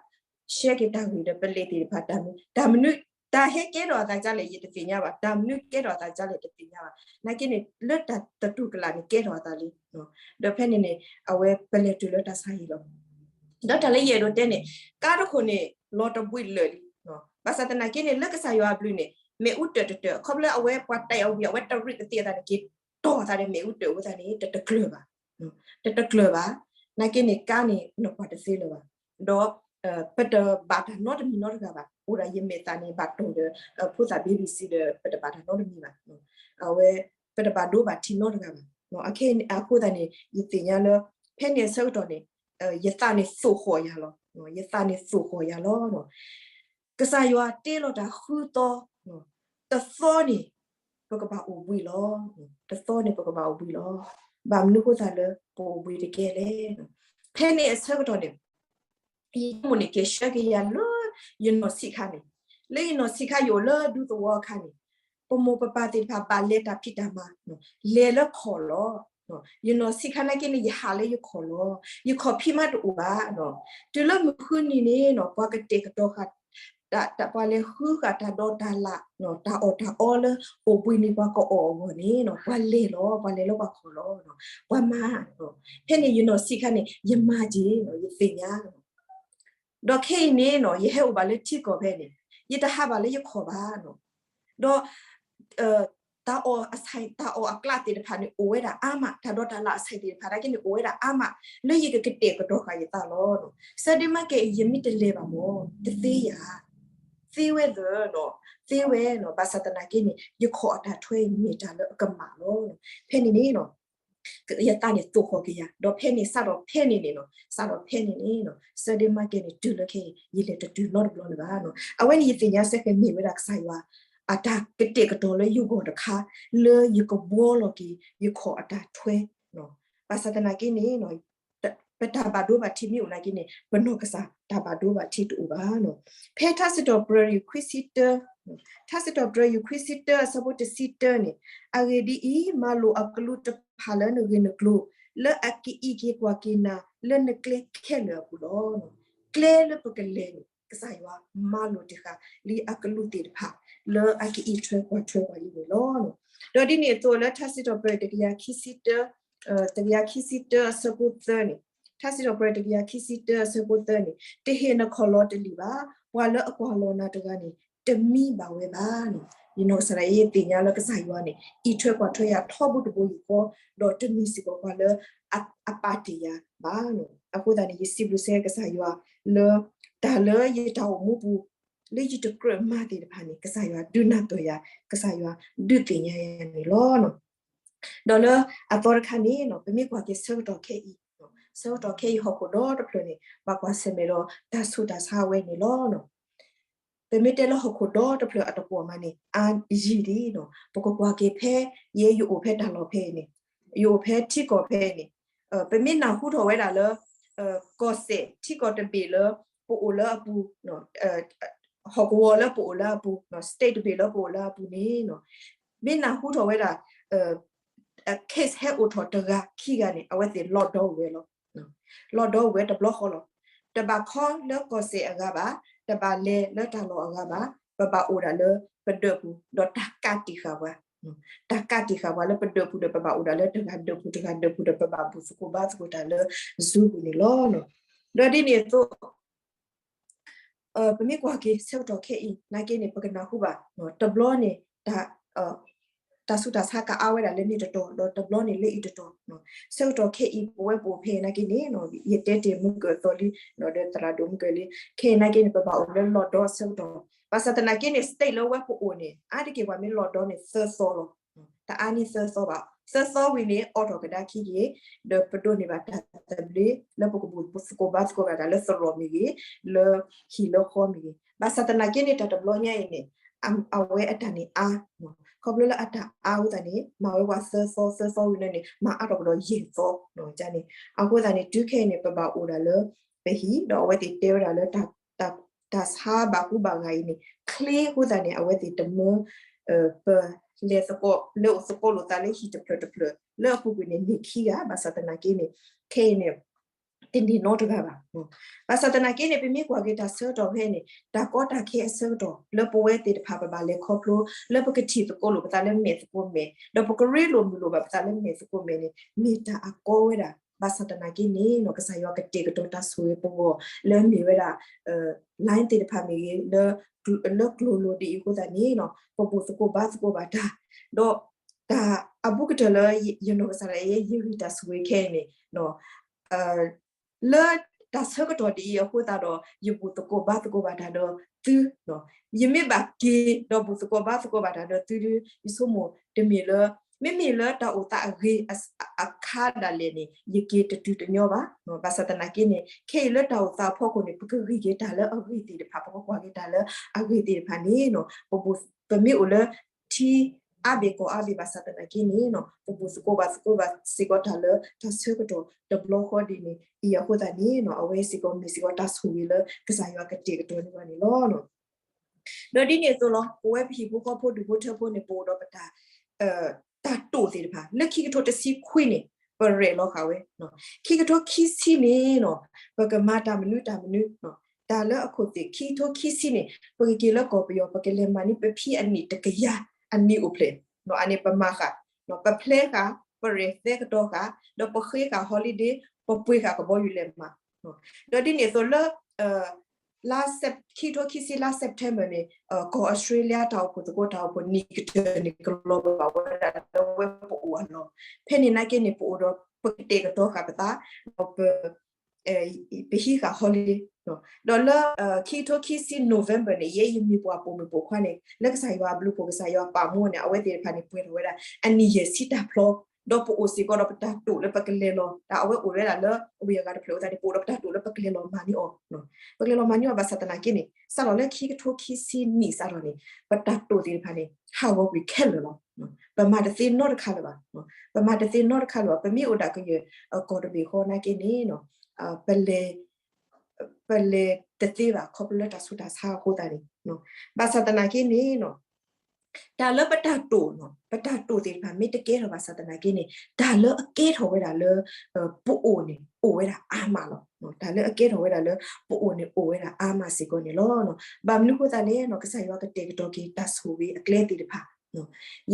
ရှဲက့ၤတၢ်ဂ့ၢ်ဒီးပလ့းသ့ၣ်တဖၣ် တၢ်မနုၤ တၢ်မနုၤ တၢ်ဟဲကဲထီၣ်အသးဒ်လဲၣ် ယတသ့ၣ်ညါဘၣ်. တၢ်မနုၤကဲထီၣ်အသးဒ်လဲၣ် တသ့ၣ်ညါဘၣ်. နာ်က့န့ၣ် လၢတၢ်သတူၢ်ကလာ်န့ၣ် ကဲထီၣ်အသးလံ. ဒီးဖဲန့ၣ်န့ၣ် အဝဲပလဲၤတုၤလၢတၢ်ဆါဟံၣ်လီၤ. ဒီးတၢ်လၢယအဲၣ်ဒိးတဲန့ၣ် ကါတခိၣ်န့ၣ် လီၤတဘှံးလၢာ်လံ. ဘၣ်ဆၣ်သနာ်က့န့ၣ် လၢကစၢ်ယွၤအဘျုးန့ၣ် မ့ၣ်အူတၢၢ်တတၢၢ် ခီဖျိလၢအဝဲပှၤတၢ်အီၣ်ဝံၤ အဝဲတရံးပသံးအသးန့ၣ် က့ၤတီၢ်အသးဒီးမ့ၣ်အူတၢၢ်အဃိသတးန့ၣ် တတကျၢၤဘၣ်. တတကျၢၤဘၣ်. နာ်က့န့ၣ် ကါန့ၣ် နကွၢ်တသ့လၢၤဘၣ်. ဒီး ပတဘၣ်တၢ်နီတမံၤနီတဂၤဘၣ်. အိၣ်ဒၣ်ယမဲာ်သၣ်န့ၣ် ဘၣ်တီၢ်ဒီး ဖိသၣ် BBC ဒီး ပတဘၣ်တၢ်နီတမံၤဘၣ်. အဝဲ ပတဘၣ်ဒိဘၣ်ထံးနီတဂၤဘၣ်. အဃိသတးန့ၣ် ယသ့ၣ်ညါလၢ ဖဲန့ၣ်အဆၢကတီၢ်န့ၣ် ယသးန့ၣ်သိၣ်ဃီၣ်ယၤလီၤ. ယသးန့ၣ်သိၣ်ဃီၣ်ယၤလီၤ. ကစၢ်ယွၤတ့လီၤတၢ်ဃုသီ, တသီန့ၣ် ပကဘၣ်အိၣ်ဘှံးလီၤ. တသီန့ၣ် ပကဘၣ်အိၣ်ဘှံးလီၤ. ဘၣ်မနုၤအဃိသတးလၢ ပအိၣ်ဘှံးတကဲလဲၣ်. ဖဲန့ၣ်အဆၢကတီၢ်န့ၣ် ယမိၢ်န့ၣ် က့ၤဆှၢက့ၤယၤလၢယနီၢ်ဆံးခါန့ၣ်, လၢယနီၢ်ဆံးခါ ယအိၣ်လၢဒူသဝီအခါန့ၣ်, ပမိၢ်ပပၢ်သ့ၣ်တဖၣ်ဘၣ်လဲၤတၢ်ဖံးတၢ်မၤ, လဲၤလၢခီၣ်လီၤ. ယနီၢ်ဆံးခါနာ်က့န့ၣ် ယဟးလၢယခီၣ်လီၤ. ယခီၣ်ဖံးမးတအိၣ်ဘၣ်. တုၤလၢမုၢ်ဃုနံၤန့ၣ် ပှၤကတဲာ်ကတီၤဃာ် ပှၤလဲၤဃုဃာ်တၢ်ဒိးတၢ်လၣ်, တၢ်အီၣ်တၢ်အီလၢ အိၣ်ဘှံးနံၤပှၤကအီၣ်အဂီၢ်န့ၣ် ပှၤလဲၤလီၤ, ပှၤလဲၤလၢပှၤခီၣ်လီၤ. ပှၤမၤ, ဖဲန့ၣ်ယနီၢ်ဆံးခါန့ၣ် ယမၤက့ၤ, ယသ့ၣ်ညါ ဒီးခဲအံၤန့ၣ်နီၤ ယဟဲအိၣ်ဘၣ်လၢထံကီၢ်ဖဲန့ၣ်, ယတဟးဘၣ်လၢယခီၣ်ဘၣ်နီၤ. ဒီး တၢ်အီၣ်အဆၣ် တၢ်အီၣ်အကျးသ့ၣ်တဖၣ်န့ၣ် အိၣ်ဝဲဒၣ်အါမး, တၢ်ဒိးတၢ်လၣ်အဆၣ်သ့ၣ်တဖၣ်နာ်က့န့ၣ် အိၣ်ဝဲဒၣ်အါမး လၢယကကတဲာ်ကတီၤဃာ်ယသးလီၤ. ဆၢဒ့မးကဲ ယမ့ၢ်တလဲၤဘၣ်မး တသ့ဧါ, သ့ဝဲသၢနီၤ, သ့ဝဲနီၤ, ဘၣ်ဆၣ်သနာ်က့န့ၣ် ယခီၣ်အတၢ်ထွဲအံၤမ့ၢ်တၢ်လၢအကမၣ်လီၤ. ဖဲန့ၣ်န့ၣ်နီၤ ယသးန့ၣ်သိၣ်ဃီၣ်က့ၤယၤ, ဒီးဖဲန့ၣ် စးထီၣ်ဖဲန့ၣ်န့ၣ်နီၤ, စးထီၣ်ဖဲန့ၣ်န့ၣ်နီၤ ဆၢဒ့မးကဲန့ၣ် တုၤလၢခဲအံၤ ယလဲၤတတုၤနီတဘျီလၢၤဘၣ်နီၤ. အဝဲန့ၣ်ယသ့ၣ်ညါစ့ၢ်ကီးမ့ၢ်ဝဲဒၣ်ကစၢ်ယွၤ အတၢ်ကတဲာ်ကတီၤလၢယဂီၢ်တခါ လၢယကဘှီလီၤက့ၤ ယခီၣ်အတၢ်ထွဲ, ဘၣ်ဆၣ်သနာ်က့န့ၣ် ပတၢ်ဘၣ်ဒိဘၣ်ထံးမ့ၢ်အိၣ်နာ်က့န့ၣ် ပနီၢ်ကစၢ်တၢ်ဘၣ်ဒိဘၣ်ထံးတအိၣ်ဘၣ်နီၤ. ဖဲထါစံးထီၣ်ပတြၢၤခွံဆံတၢ, ထါစံးထီၣ်ပတြၢၤခွံဆံတၢ အဆၢဖိတဆံတၢန့ၣ်, အဂ့ၢ်ဒ်အံၤ, မၤလိာ်အကလူးတဖၣ်လၢနဂ့ၢ်နကျိၤ, လၢအကအံးက့ၤကွၢ်က့ၤနၤ လၢနကျဲခဲလၢာ်အပူၤလီၤ. ကျဲလၢပကလဲၤန့ၣ် ကစၢ်ယွၤမၤလိာ်တ့ၢ်ဃာ်လံအကလူးသ့ၣ်တဖၣ် လၢအကအံးထွဲကွၢ်ထွဲပှၤလံန့ၣ်လီၤ. ဒီးဒ်န့ၣ်အသိးလၢထါစံးထီၣ်ပတြၢၤတကယၤခံဆံတၢ, တကယၤခံဆံတၢအဆၢဖိသၢန့ၣ်, ထါစံးထီၣ်ပတြၢၤတကယၤခံဆံတၢအဆၢဖိသၢန့ၣ်, တဟ့ၣ်နခီၣ်လီၤတလံာ်ဘၣ်, ပှၤလၢအကွၢ်လီၤနၤတဂၤန့ၣ် တမံဘၣ်ဝဲဘၣ်နီၤ. ယနီၢ်ကစၢ်ဒၣ်ယဲသ့ၣ်ညါလၢကစၢ်ယွၤန့ၣ် အံးထွဲကွၢ်ထွဲယၤထီဘိတဘိယူၢ်ဃီ, ဒီးတမ့ၢ်စ့ၢ်ကီးပှၤလၢအပာ်တ့ၢ်ယၤဘၣ်နီၤ. အဃိသတးန့ၣ် ယစံးဘျုးစ့ၢ်ကီးကစၢ်ယွၤလၢ တၢ်လၢယတၢ်အိၣ်မူပူၤ လၢယတကြၢးမၤသ့ၣ်တဖၣ်န့ၣ် ကစၢ်ယွၤဒုးနၢ်ပၢၢ်ယၤ, ကစၢ်ယွၤဒုးသ့ၣ်ညါယၤန့ၣ်လီၤ. ဒီးလၢအသီတခါန့ၣ် ပမ့ၢ်ကွၢ်က့ၤဆၢကတီၢ်ခဲအံၤ, ဆၢကတီၢ်ခဲအံၤဟီၣ်ခိၣ်ဒီတဖျၢၣ်န့ၣ် ဘၣ်ကွၢ်ဆၢၣ်မဲာ်ဒီးတၢ်ဆူးတၢ်ဆါဝဲန့ၣ်လီၤ. ပမ့ၢ်တဲလၢဟီၣ်ခိၣ်ဒီတဖျၢၣ်အတကွီၢ်မးန့ၣ် အါယံာ်ဒံးနီၤ, ပကကွၢ်က့ၤဖဲ ယဲယအိၣ်ဖဲတၢ်လီၢ်ဖဲအံၤန့ၣ်, ယအိၣ်ဖဲထံကီၢ်ဖဲအံၤန့ၣ်, ပမ့ၢ်နၢ်ဟူထီၣ်ဝဲဒၣ်လၢ ကီၢ်စဲၣ်ထံကီၢ်တဘ့ၣ်လၢပအိၣ်လၢအပူၤ ဟီၣ်ကဝီၤလၢပအိၣ်လၢအပူၤ, state တဘ့ၣ်လၢပအိၣ်လၢအပူၤန့ၣ်, မ့ၢ်နၢ်ဟူထီၣ်ဝဲဒၣ် case ဟဲအိၣ်ထီၣ်တဂၤခံဂၤန့ၣ် အဝဲသ့ၣ် lockdown ဝဲလီၤ. lockdown ဝဲတဘျီဃီလီၤ. တဘၣ်ခီလၢကီၢ်စဲၣ်အဂၤဘၣ်, တဘၣ်လဲၤလၢတၢ်လီၢ်အဂၤဘၣ်, ပဘၣ်အိၣ်ဒၣ်လၢပဒၢးပူၤ ဒီးတၢ်ကးတံာ်ဃာ်ပှၤ တၢ်ကးတံာ်ဃာ်ပှၤလၢပဒၢးပူၤဒီး ပဘၣ်အိၣ်ဒၣ်လၢတဂၤဒၢးပူၤ တဂၤဒၢးပူၤဒီး ပဘၣ်ဘူၣ်သကိးဘါသကိးတၢ်လၢ Zoom ပူၤန့ၣ်လီၤ. ဒီးဒ်န့ၣ်အသိး ပမ့ၢ်ကွၢ်က့ၤဆၢကတီၢ်ခဲအံၤ နာ်က့န့ၣ် ပကနၢ်ဟူဘၣ် တဘျီန့ၣ် တၢ် တၢ် တၢ်ဆူးတၢ်ဆါကအါဝဲဒၣ်လၢန့ၣ်တတီၤ ဒီးတဘျီန့ၣ်လၢအံၤတတီၤ, ဆၢကတီၢ်ခဲအံၤ ပဝဲပအိၣ်ဖဲအံၤနာ်က့န့ၣ် ယတဲတ့ၢ်မုၢ်ကၢၢ်အသိးလံ ဒီးသရၣ်ဒိၣ်မုၢ်ကၢၢ်လံ, ခဲအံၤနာ်က့န့ၣ် ပဘၣ်အိၣ်လၢလီၢ်ဒီအဆၢကတီၢ်, ဘၣ်ဆၣ်သနာ်က့န့ၣ် state လၢဝဲပအိၣ်န့ၣ် အါတက့ၢ်ပှၤမ့ၢ်လီၢ်ဒီန့ၣ် သၢသီလီၤ. တအါန့ၢ်သၢသီဘၣ်, သၢသီဝံၤန့ၣ် အိးထီၣ်ကဒါခံက့ၤ, ဒီးပဒိးန့ၢ်ဘၣ်တၢ်သဘျ့ လၢပကဘူၣ်သကိးဘါသကိးဘၣ်တၢ်လၢသရိာ်မ့ၢ်ဂ့ၤ, လၢဟံၣ်လၢဃီမ့ၢ်ဂ့ၤ, ဘၣ်ဆၣ်သနာ်က့န့ၣ် တၢ်တဘျီညါအံၤန့ၣ် အဝဲအတၢ်န့ၣ်အါ, ခီဖျိလၢအတၢ်အါအဃိသတးန့ၣ် မၤဝဲပှၤသၢသီ သၢသီဝံၤန့ၣ် မၤအါထီၣ်ကဒီးယဲၢ်သီန့ၣ်, အဃိသတးန့ၣ် တုၤခဲအံၤန့ၣ် ပဘၣ်အိၣ်ဒၣ်လၢပဟံၣ် ဒီးအဝဲသ့ၣ်တဲဝဲဒၣ်လၢ တၢ်ဆါဘၣ်ကူဘၣ်ဂာ်အံၤန့ၣ် ချ့အဃိသတးန့ၣ် အဝဲသ့ၣ်တမၢ ပလဲၤသကိး လဲၤအိၣ်သကိးလိာ်သးလၢဟံၣ်တဖျၢၣ်တဖျၢၣ် လၢအပူၤကွံာ်န့ၣ် န့ၢ်ခံဂၤ ဘၣ်ဆၣ်သနာ်က့န့ၣ် ခဲအံၤန့ၣ် တန့ၢ်နီတဂၤဘၣ်. ဘၣ်ဆၣ်သနာ်က့န့ၣ် ပမ့ၢ်ကွၢ်က့ၤတၢ်ဆၢကတီၢ်ဖဲန့ၣ် တၢ်ကီတၢ်ခဲအဆၢကတီၢ် လၢပဝဲသ့ၣ်တဖၣ်ပဘၣ်လဲၤခီဖျိ လၢပကထံၣ်သကိးလိာ်ပသးလၢမဲာ်သကိးမဲာ် ဒီးပကရ့လိာ်မုာ်လိာ်ဘၣ်ပသးလၢမဲာ်သကိးမဲာ်န့ၣ် မ့ၢ်တၢ်အကီဝဲဒၣ် ဘၣ်ဆၣ်သနာ်က့န့ၣ် ကစၢ်ယွၤကတဲာ်ကတီၤတၢ်ဆိၣ်ဂ့ၤပဂီၢ် လၢအမ့ၢ်ဝဲဒၣ် line သ့ၣ်တဖၣ်မ့ၢ်ဂ့ၤ လၢကျိၤလိၤဒ်အံၤအဃိသတးန့ၣ် ပဘူၣ်သကိးဘါသကိးဘၣ်တၢ် ဒီးတၢ်အဘူးကတၢၢ်လၢယနီၢ်ကစၢ်ဒၣ်ယဲ ယဂံၢ်တၢ်ဆိၣ်ဂ့ၤခဲအံၤန့ၣ် လၢတၢ်ဆၢကတီၢ်ဒ်အံၤအဃိသတးဒီး ယဘူၣ်သကိးဘါသကိးဘၣ်တၢ်ဒီးသု, ယမ့ၢ်ဘၣ်က့ၤဒီးဘူၣ်သကိးဘါသကိးဘၣ်တၢ်ဒီးသုဒီး ယဆိကမိၣ်တမ့ၢ်လၢ မ့မ့ၢ်လၢတၢ်အိၣ်သးအဂ့ၤအခါဒၣ်လဲာ်န့ၣ် ယက့ၤတတုၤတညီဘၣ်. ဘၣ်ဆၣ်သနာ်က့န့ၣ် ခဲအံၤလၢတၢ်အိၣ်သးအဖီခိၣ်န့ၣ် ပကဂံၢ်က့ၤတၢ်လၢအဂ့ၤသ့ၣ်တဖၣ် ပကကွၢ်က့ၤတၢ်လၢအဂ့ၤသ့ၣ်တဖၣ်န့ၣ် ပမ့ၢ်အိၣ်လၢ ထံအါဘ့ၣ်ကီၢ်အါဘ့ၣ်ဘၣ်ဆၣ်သနာ်က့န့ၣ် ပဘူၣ်သကိးဘါသကိးဘၣ်စ့ၢ်ကီးတၢ်လၢတၢ်ဆၢကတီၢ်တဘျီဃီဒ်န့ၣ် အံၤအဃိသတးန့ၣ် အဝဲစ့ၢ်ကီးမ့ၢ်စ့ၢ်ကီးတၢ်ဆိၣ်ဂ့ၤလၢကစၢ်ယွၤကတဲာ်ကတီၤန့ၢ်ဘၣ်န့ၣ်လီၤ. ဒီးဒ်န့ၣ်အသိးလီၤ ပဝဲပဟံၣ်ဖိဃီဖိဒူၣ်ဖိထၢဖိန့ၣ် ပအိၣ်ဒီးပတၢ် တၢ်တိာ်သ့ၣ်တဖၣ် လၢခံကထိတဆံခွံန့ၣ် ပရဲၣ်လီၤဃာ်ဝဲ, ခံကထိခံဆံန့ၣ် ပကမၤတၢ်မနုၤတၢ်မနုၤ, တၢ်လၢအခိၣ်သ့ၣ် ခံကထိခံဆံန့ၣ် ပကက့ၤလၢကီၢ်ပယီၤ ပကလဲၤမၤန့ၢ်ပဖံအနံၣ်တကယၤအနံၣ်အိၣ်ဖျဲၣ်, အန့ၣ်ပမၤဃာ်, ပဖျဲဃာ် ပရဲၣ်သဲကတီၤဃာ် ဒီးပဃ့ဃာ် holiday ပပှ့ၤဃာ်ကဘီယူၤလဲၤမၤ, ဒီးဒ်န့ၣ်အသိးလၢ လါ ခံကထိခံဆံလါ September န့ၣ် ကီၢ်အီစထြ့လယါတၢ်အိၣ်ဖှိၣ်သကိးတၢ်အိၣ်ဖှိၣ်နံၣ်ကတၢၢ်န့ၣ် ကလီၤဘၣ်ဝဲဒၣ်လၢဝဲပအိၣ်အလီၢ်, ဖဲန့ၣ်နာ်က့န့ၣ် ပအိၣ်ဒီးပကတဲာ်ကတီၤဃာ်ပသး ဒီးပ ပဟံးဃာ် holiday ဒီးလၢ ခံကထိခံဆံ November န့ၣ် ယဲယမ့ၢ်ပှၤပိာ်မုၣ်ပိာ်ခွါန့ၣ် လၢကစၢ်ယွၤအဘျုးအဖှိၣ် ကစၢ်ယွၤပာ်မူန့ၣ် အဝဲသ့ၣ်တဖၣ်န့ၣ် ပှဲၤထီၣ်ဝဲဒၣ် အနံၣ်ယဲၢ်ဆံတၢ်ဖျီ ဒီးပအိၣ်စ့ၢ်ကီးဒီးပတၢ်တိာ်လၢပကလဲၤလီၤ တၢ်အဝဲအိၣ်ဝဲဒၣ်လၢ ဝ့ၢ်အဂၤတဖျၢၣ်အဃိသတးန့ၣ် ပအိၣ်ဒီးပတၢ်တိာ်လၢပကလဲၤလီၤမၤန့ၢ်အီၤ ပကလဲၤလီၤမၤန့ၢ်အီၤဘၣ်ဆၣ်သနာ်က့န့ၣ် စးထီၣ်လၢခံကထိခံဆံနံၣ်စးထီၣ်န့ၣ် ပတၢ်တိာ်သ့ၣ်တဖၣ်န့ၣ် ဟးဂီၤကွံာ်ခဲလၢာ်လီၤ. ပမၤတသ့နီတခါလၢၤဘၣ်. ပမၤတသ့နီတခါလၢၤဘၣ်. ပမ့ၢ်အိၣ်ဒၣ်ကယဲၢ်ကီၢ်တဘ့ၣ်ဃီနာ်က့န့ၣ် ပလဲၤ ပလဲၤတသ့ဘၣ် ခီဖျိလၢတၢ်ဆူးတၢ်ဆါအဃိသတးန့ၣ် ဘၣ်ဆၣ်သနာ်က့န့ၣ် တၢ်လၢပတၢ်တိာ် ပတၢ်တိာ်သ့ၣ်တဖၣ်မ့ၢ်တကဲထီၣ်ဘၣ်ဆၣ်သနာ်က့န့ၣ် တၢ်လၢအကဲထီၣ်ဝဲဒၣ်လၢ ပအိၣ်န့ၣ် အိၣ်ဝဲဒၣ်အါမးလီၤ. တၢ်လၢအကဲထီၣ်ဝဲဒၣ်လၢ ပအိၣ်န့ၣ်အိၣ်ဝဲဒၣ်အါမးစ့ၢ်ကီးန့ၣ်လီၤ. ဘၣ်မနုၤအဃိသတးလဲၣ် ကစၢ်ယွၤကတဲာ်ကတီၤက့ၤတၢ်ဆိၣ်ဂ့ၤအကျဲသ့ၣ်တဖၣ်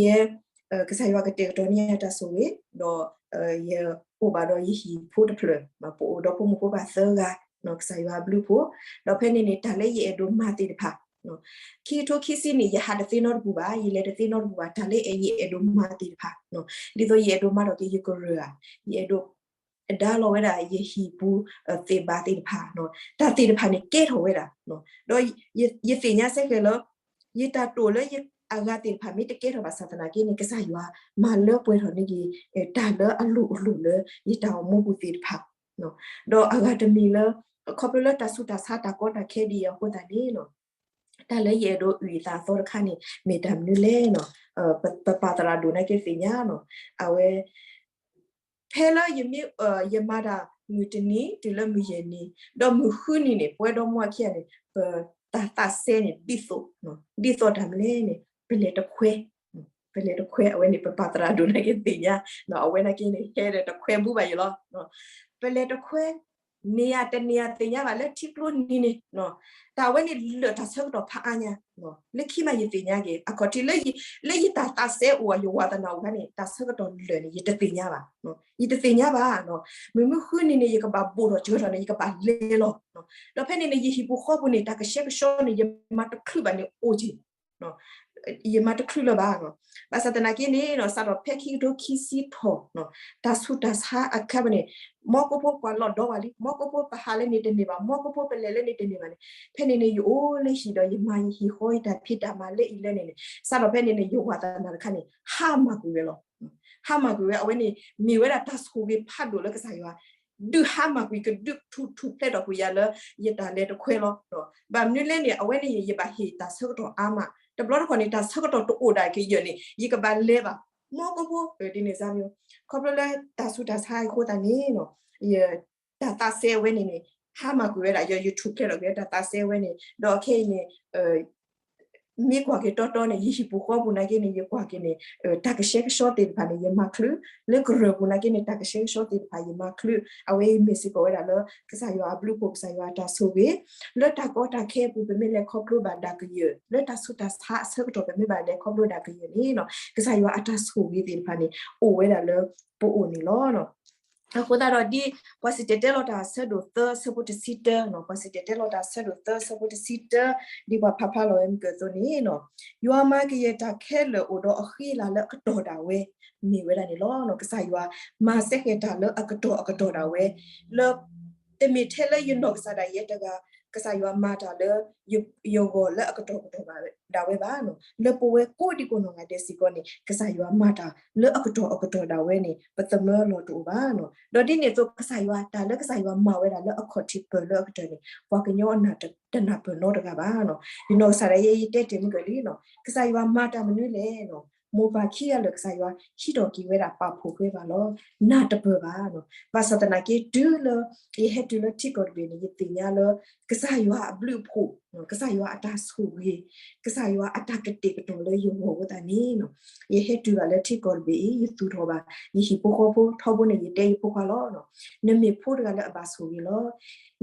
ယဲ ကစၢ်ယွၤကတဲာ်ကတီၤန့ၢ်ယၤတၢ်ဆိၣ်ဂ့ၤ ဒီး ယအိၣ်ဘၣ်ဒီးယဟံၣ်ဖိတဖျၢၣ် ပအိၣ်ဒီးဖိမုၣ်ဖိခွါသၢဂၤ ကစၢ်ယွၤအဘျုးအဖှိၣ် ဒီးဖဲန့ၣ်န့ၣ် တၢ်လၢယအဲၣ်ဒိးမၤသ့ၣ်တဖၣ် ခံကထိခံဆံန့ၣ် ယဟးတသ့နီတပူၤဘၣ် ယလဲၤတသ့နီတပူၤဘၣ် တၢ်လၢယအဲၣ်ဒိးမၤသ့ၣ်တဖၣ် ဒ်သိးယအဲၣ်ဒိးမၤထီၣ်က့ၤယကရၢၢ်ဧါ ယအဲၣ်ဒိး ဒါလီၤဝဲဒၣ်ယဟံၣ်ပူၤသ့ၣ်ဘၣ်သ့ၣ်တဖၣ် တၢ်သ့ၣ်တဖၣ်န့ၣ်ကဲထီၣ်ဝဲဒၣ် ဒီးယသ့ၣ်ညါစ့ၢ်ကီးလၢ ယတၢ်တိာ်လၢအဂၤသ့ၣ်တဖၣ်မ့ၢ်တကဲထီၣ်ဘၣ်ဆၣ်သနာ်က့န့ၣ် ကစၢ်ယွၤမၤလၢပှဲၤထီၣ်န့ၢ်က့ၤ တၢ်လၢအလိၣ်အလိၣ်လၢယတၢ်အိၣ်မူပူၤသ့ၣ်တဖၣ် ဒီးအဂၤတမံၤလၢ ခီဖျိလၢတၢ်ဆူးတၢ်ဆါတၢ်ကီတၢ်ခဲဒ်အံၤအဃိသတးန့ၣ် တၢ်လၢယအဲၣ်ဒိးအုၣ်အသးအသီတခါန့ၣ် မ့ၢ်တၢ်မနုၤလဲၣ် ပပၢ်သရၣ်ဒိၣ်နာ်က့သ့ၣ်ညါ အဝဲ ဖဲလၢယမ့ၢ် ယမၤတၢ်မုၢ်တနံၤတုၤလၢမုၢ်ယဲၢ်နံၤ ဒီးမုၢ်ဃုနံၤန့ၣ် ပဝဲဒီမါဝၤခံဂၤန့ၣ် ပတၢ်သးစဲန့ၣ် ဒ်သိး ဒ်သိးတၢ်မနုၤလဲၣ်န့ၣ် ပလဲၤတခွဲ ပလဲၤတခွဲ အဝဲန့ၣ် ပပၢ်သရၣ်ဒိၣ်နာ်က့သ့ၣ်ညါ အဝဲနာ်က့န့ၣ် ဟဲဒီးတခွဲဘူဘၣ်ယၤလီၤ ပလဲၤတခွဲ န့ၢ်ယၤတန့ၢ်ယၤသ့ၣ်ညါဘၣ်လၢထံကျိနံၤန့ၣ် တၢ်ဝဲန့ၣ်လၢာ်တၢ်ဆၢကတီၢ်ဖးအါညါ လၢခံမးယသ့ၣ်ညါက့ၤ အခီၣ်ထံးလၢယတၢ်သးစဲအိၣ် ယဝၤသနာ်အိၣ်ခါန့ၣ် တၢ်ဆၢကတီၢ်လၢာ်န့ၣ် ယတသ့ၣ်ညါဘၣ် ယတသ့ၣ်ညါဘၣ် မုၢ်မုၢ်ဃုနံၤန့ၣ် ယကဘၣ်ဘိၣ်ထီၣ်စၢၤထီၣ်န့ၣ် ယကဘၣ်လဲၤလီၤ ဒီးဖဲန့ၣ်န့ၣ် ယဟံၣ်ပူၤဃီပူၤန့ၣ် တၢ်ကဆှဲကဆှီန့ၣ် ယမၤတချုးဘၣ်န့ၣ်အိၣ်က့ၤ ယမၤတချုးလၢၤဘၣ်နီၤ. ဘၣ်ဆၣ်သနာ်က့န့ၣ်နီၤ စးထီၣ်ဖဲခံကထိခံဆံထီၣ်နီၤ တၢ်ဆူးတၢ်ဆါအခါန့ၣ် မီကိဖိကွၢ်လီၤဒီးဝဲလံ, မီကိဖိပဟးလၢန့ၣ်တန့ၢ်ဘၣ်, မီကိဖိပလဲၤလၢန့ၣ်တန့ၢ်ဘၣ်န့ၣ်, ဖဲန့ၣ်န့ၣ် ယအိၣ်လၢဟံၣ်ဒီးယမၤယဟံၣ်ဃီယတၢ်ဖံးတၢ်မၤလၢအံၤလၢန့ၣ်န့ၣ် စးထီၣ်ဖဲန့ၣ်န့ၣ် ယဝၤသနာ်တခါန့ၣ် ဟါမၢ်ကွံာ်ဝဲလီၤ. ဟါမၢ်ကွံာ်ဝဲ အဝဲန့ၣ် မ့ၢ်ဝဲဒၣ်တၢ်ဆိၣ်ဂ့ၤဖးဒိၣ်လၢကစၢ်ယွၤ ဒုးဟါမၢ်ကွံာ် ကဒုးထူၣ်ထူၣ်ဖျဲးထီၣ်ကွံာ်ယၤလၢ ယတၢ်လဲၤတခွဲလီၤ. ဘၣ်မနုၤလဲၣ်န့ၣ် အဝဲန့ၣ်ယဘၣ်ဟ့ၣ်တၢ်ဆၢကတီၢ်အါမး, တဘျီတခီၣ်န့ၣ် တၢ်ဆၢကတီၢ်တအိၣ်ဒၣ်ကယဲၢ်န့ၣ် ယကဘၣ်လဲၤဘၣ် မီကိဖိ ဒ်န့ၣ်စါမံၤ ခီဖျိလၢတၢ်ဆူးတၢ်ဆါအဃိသတးန့ၣ် တၢ်သးစဲအဝဲန့ၣ်န့ၣ် ဟါမၢ်ကွံာ်ဝဲဒၣ် ယထူၣ်ဖျဲးထီၣ်က့ၤတၢ်သးစဲဝဲန့ၣ် ဒီးခဲအံၤန့ၣ် မ့ၢ်ကွၢ်က့ၤတီတီန့ၣ် ယဟံၣ်ပူၤဃီပူၤနာ်က့န့ၣ် ယကွၢ်က့ၤန့ၣ် တၢ်ကဆှဲကဆှီသ့ၣ်တဖၣ်န့ၣ် ယမၤချုး, လၢကရၢၢ်ပူၤနာ်က့န့ၣ် တၢ်ကဆှဲကဆှီသ့ၣ်တဖၣ် ယမၤချုး, အဝဲအံၤမ့ၢ်စ့ၢ်ကီးဝဲဒၣ်လၢ ကစၢ်ယွၤအဘျုးအဖှိၣ် ကစၢ်ယွၤအတၢ်ဆိၣ်ဂ့ၤ, လၢတၢ်ကီတၢ်ခဲအပူၤ ပမ့ၢ်လဲၤခီဖျိဘၣ်ဒၣ်ကယၢၢ်, လၢတၢ်ဆူးတၢ်ဆါအဆၢကတီၢ် ပမ့ၢ်ဘၣ်လဲၤခီဖျိဒၣ်ကယၢၢ်န့ၣ် ကစၢ်ယွၤအတၢ်ဆိၣ်ဂ့ၤသ့ၣ်တဖၣ်န့ၣ် အိၣ်ဝဲဒၣ်လၢပအိၣ်န့ၣ်လီၤ. အဃိသတးဒီး ဒ်ပှၤစံၣ်တဲၤတဲလီၤတၢ်အဆၢဒိၣ်သၢ အဆၢဖိတဆံတၢနီၤ, ပှၤစံၣ်တဲၤတဲလီၤတၢ်အဆၢဒိၣ်သၢ အဆၢဖိတဆံတၢ, ဒ်ပှၤဖးဖျါလီၤဝဲမုၢ်ကၢၢ်အသိးန့ၣ်နီၤ, ယွၤမၤကယဲၢ်တၢ်ခဲလၢာ်အိၣ်ဒီးအဃံအလၤလၢအကတီၢ်ဒၣ်ဝဲ မ့ၢ်ဝဲဒၣ်န့ၣ်လီၤ. ကစၢ်ယွၤမၤစဲဃဲၤတၢ်လၢအကတီၢ်အကတီၢ်ဒၣ်ဝဲ, လၢ တမ့ၢ်ထဲလၢယနီၢ်ကစၢ်ဒၣ်ယဲတဂၤ ကစၢ်ယွၤမၤတၢ်လၢ ယဂီၢ်လၢအကတီၢ်ကတီၢ်ဘၣ်ဒၣ်ဝဲဘၣ်, လၢပဝဲကိးဒံကိးနီၢ်ဂၤဒဲးစ့ၢ်ကီးန့ၣ် ကစၢ်ယွၤမၤတၢ်လၢအကတီၢ်အကတီၢ်ဒၣ်ဝဲန့ၣ် ပသမၢလီၤတအိၣ်ဘၣ်. ဒီးဒ်န့ၣ်အသိး ကစၢ်ယွၤ တၢ်လၢကစၢ်ယွၤမၤဝဲဒၣ်လၢအခီၣ်ထံးပၢၢ်လၢအကတၢၢ်န့ၣ် ပှၤကညီအနၢ်တနၢ်ပၢၢ်နီတဂၤဘၣ်. ယနီၢ်ကစၢ်ဒၣ်ယဲ ယတဲတ့ၢ်မုၢ်ကၢၢ်လံ, ကစၢ်ယွၤမၤတၢ်မနုၤလဲၣ်. မိၢ်ပၢ်ခံဂၤလၢာ် ကစၢ်ယွၤဟံးထီၣ်က့ၤဝဲဒၣ်ပာ်ဖှိၣ်ဃဲဘၣ်လီၤ. နၢ်တပၢၢ်ဘၣ်. ဘၣ်ဆၣ်သနာ်က့ တုၤလၢ ယဟဲတုၤလၢထံကီၢ်တဘ့ၣ်န့ၣ် ယသ့ၣ်ညါလၢ ကစၢ်ယွၤအဘျုးအဖှိၣ်, ကစၢ်ယွၤအတၢ်ဆိၣ်ဂ့ၤ, ကစၢ်ယွၤအတၢ်ကတဲာ်ကတီၤလၢယဂီၢ်အဃိသတးန့ၣ် ယဟဲတုၤဘၣ်လၢထံကီၢ်တဘ့ၣ်အံၤ ယသူၣ်ထီၣ်ဘၣ် ယဟံၣ်ဖိဃီဖိ ထီဘိန့ၣ် ယတဲယဖိခွါလီၤ. နမ့ၢ်ဖိတဂၤလၢအဘၣ်ဆိၣ်ဂ့ၤလီၤ.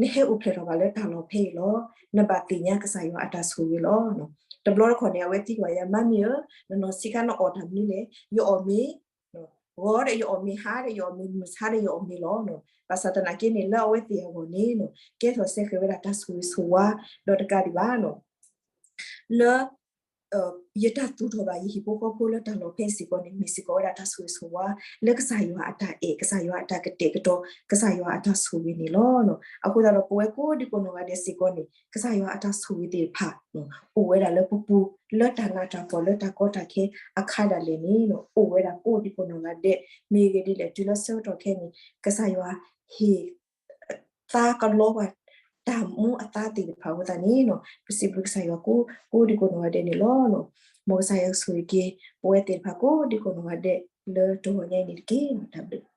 နဟဲအိၣ်ဖျဲၣ်ထီၣ်ဘၣ်လၢတၢ်လီၢ်ဖဲအံၤလီၤ. နဘၣ်သ့ၣ်ညါကစၢ်ယွၤအတၢ်ဆိၣ်ဂ့ၤလီၤ. တဘျီတခီၣ်န့ၣ် အဝဲသံကွၢ်ယၤ မါမ့ၢ်ဧၢ, နနီၢ်ဆံးခါနအီၣ်တၢ်မနုၤလဲၣ်. ယအီၣ်မ့ၤ ဂီၤဒီး ယအီၣ်မ့ၤ, ဟါဒီး ယအီၣ်မ့ၤ, မုၢ်ဆါဒီး ယအီၣ်မ့ၤလီၤ. ဘၣ်ဆၣ်သနာ်က့န့ၣ် လၢအဝဲသ့ၣ်အဂီၢ်န့ၣ် ကဲထီၣ်စဲဃဲၤဝဲဒၣ်တၢ်ဆိၣ်ဂ့ၤဆိၣ်ဝါ ဒီးတကးဒံးဘၣ် လၢ ယတၢ်သူၣ်ထီၣ်ဘၣ်ယဟံၣ်ဖိဃီဖိလၢတၢ်လီၢ်ဖဲအံၤစ့ၢ်ကီးန့ၣ် မ့ၢ်စ့ၢ်ကီးဝဲဒၣ်တၢ်ဆိၣ်ဂ့ၤဆိၣ်ဝါ လၢကစၢ်ယွၤအတၢ်အဲၣ်, ကစၢ်ယွၤအတၢ်ကတဲာ်ကတီၤ, ကစၢ်ယွၤအတၢ်ဆိၣ်ဂ့ၤန့ၣ်လီၤ. အဃိသတးဒီး ပဝဲကိးဒံကိးနီၢ်ဂၤဒဲးစ့ၢ်ကီးန့ၣ် ကစၢ်ယွၤအတၢ်ဆိၣ်ဂ့ၤသ့ၣ်တဖၣ် အိၣ်ဝဲဒၣ်လၢပပူၤ, လၢတၢ်နးတၢ်ဖှီၣ် လၢတၢ်ကီတၢ်ခဲအခါဒၣ်လဲာ်န့ၣ် အိၣ်ဝဲဒၣ်ကိးဒံကိးနီၢ်ဂၤဒဲး, မ့ၢ်ဂ့ၤဒ်လဲၣ် တုၤလၢဆၢကတီၢ်ခဲအံၤန့ၣ် ကစၢ်ယွၤဟ့ၣ် သါကလီပှၤ တၢ်မူအသါသ့ၣ်တဖၣ်အဃိသတးန့ၣ် ပစံးဘျုးကစၢ်ယွၤကိးဒံကိးနီၢ်ဂၤဒဲးန့ၣ်လီၤ. မ်ကစၢ်ယွၤကဆိၣ်ဂ့ၤက့ၤ ပဝဲသ့ၣ်တဖၣ်ကိးဒံကိးနီၢ်ဂၤဒဲး လၢတဂီၤညါအံၤန့ၣ်တက့ၢ်. တၢ်ဘျုး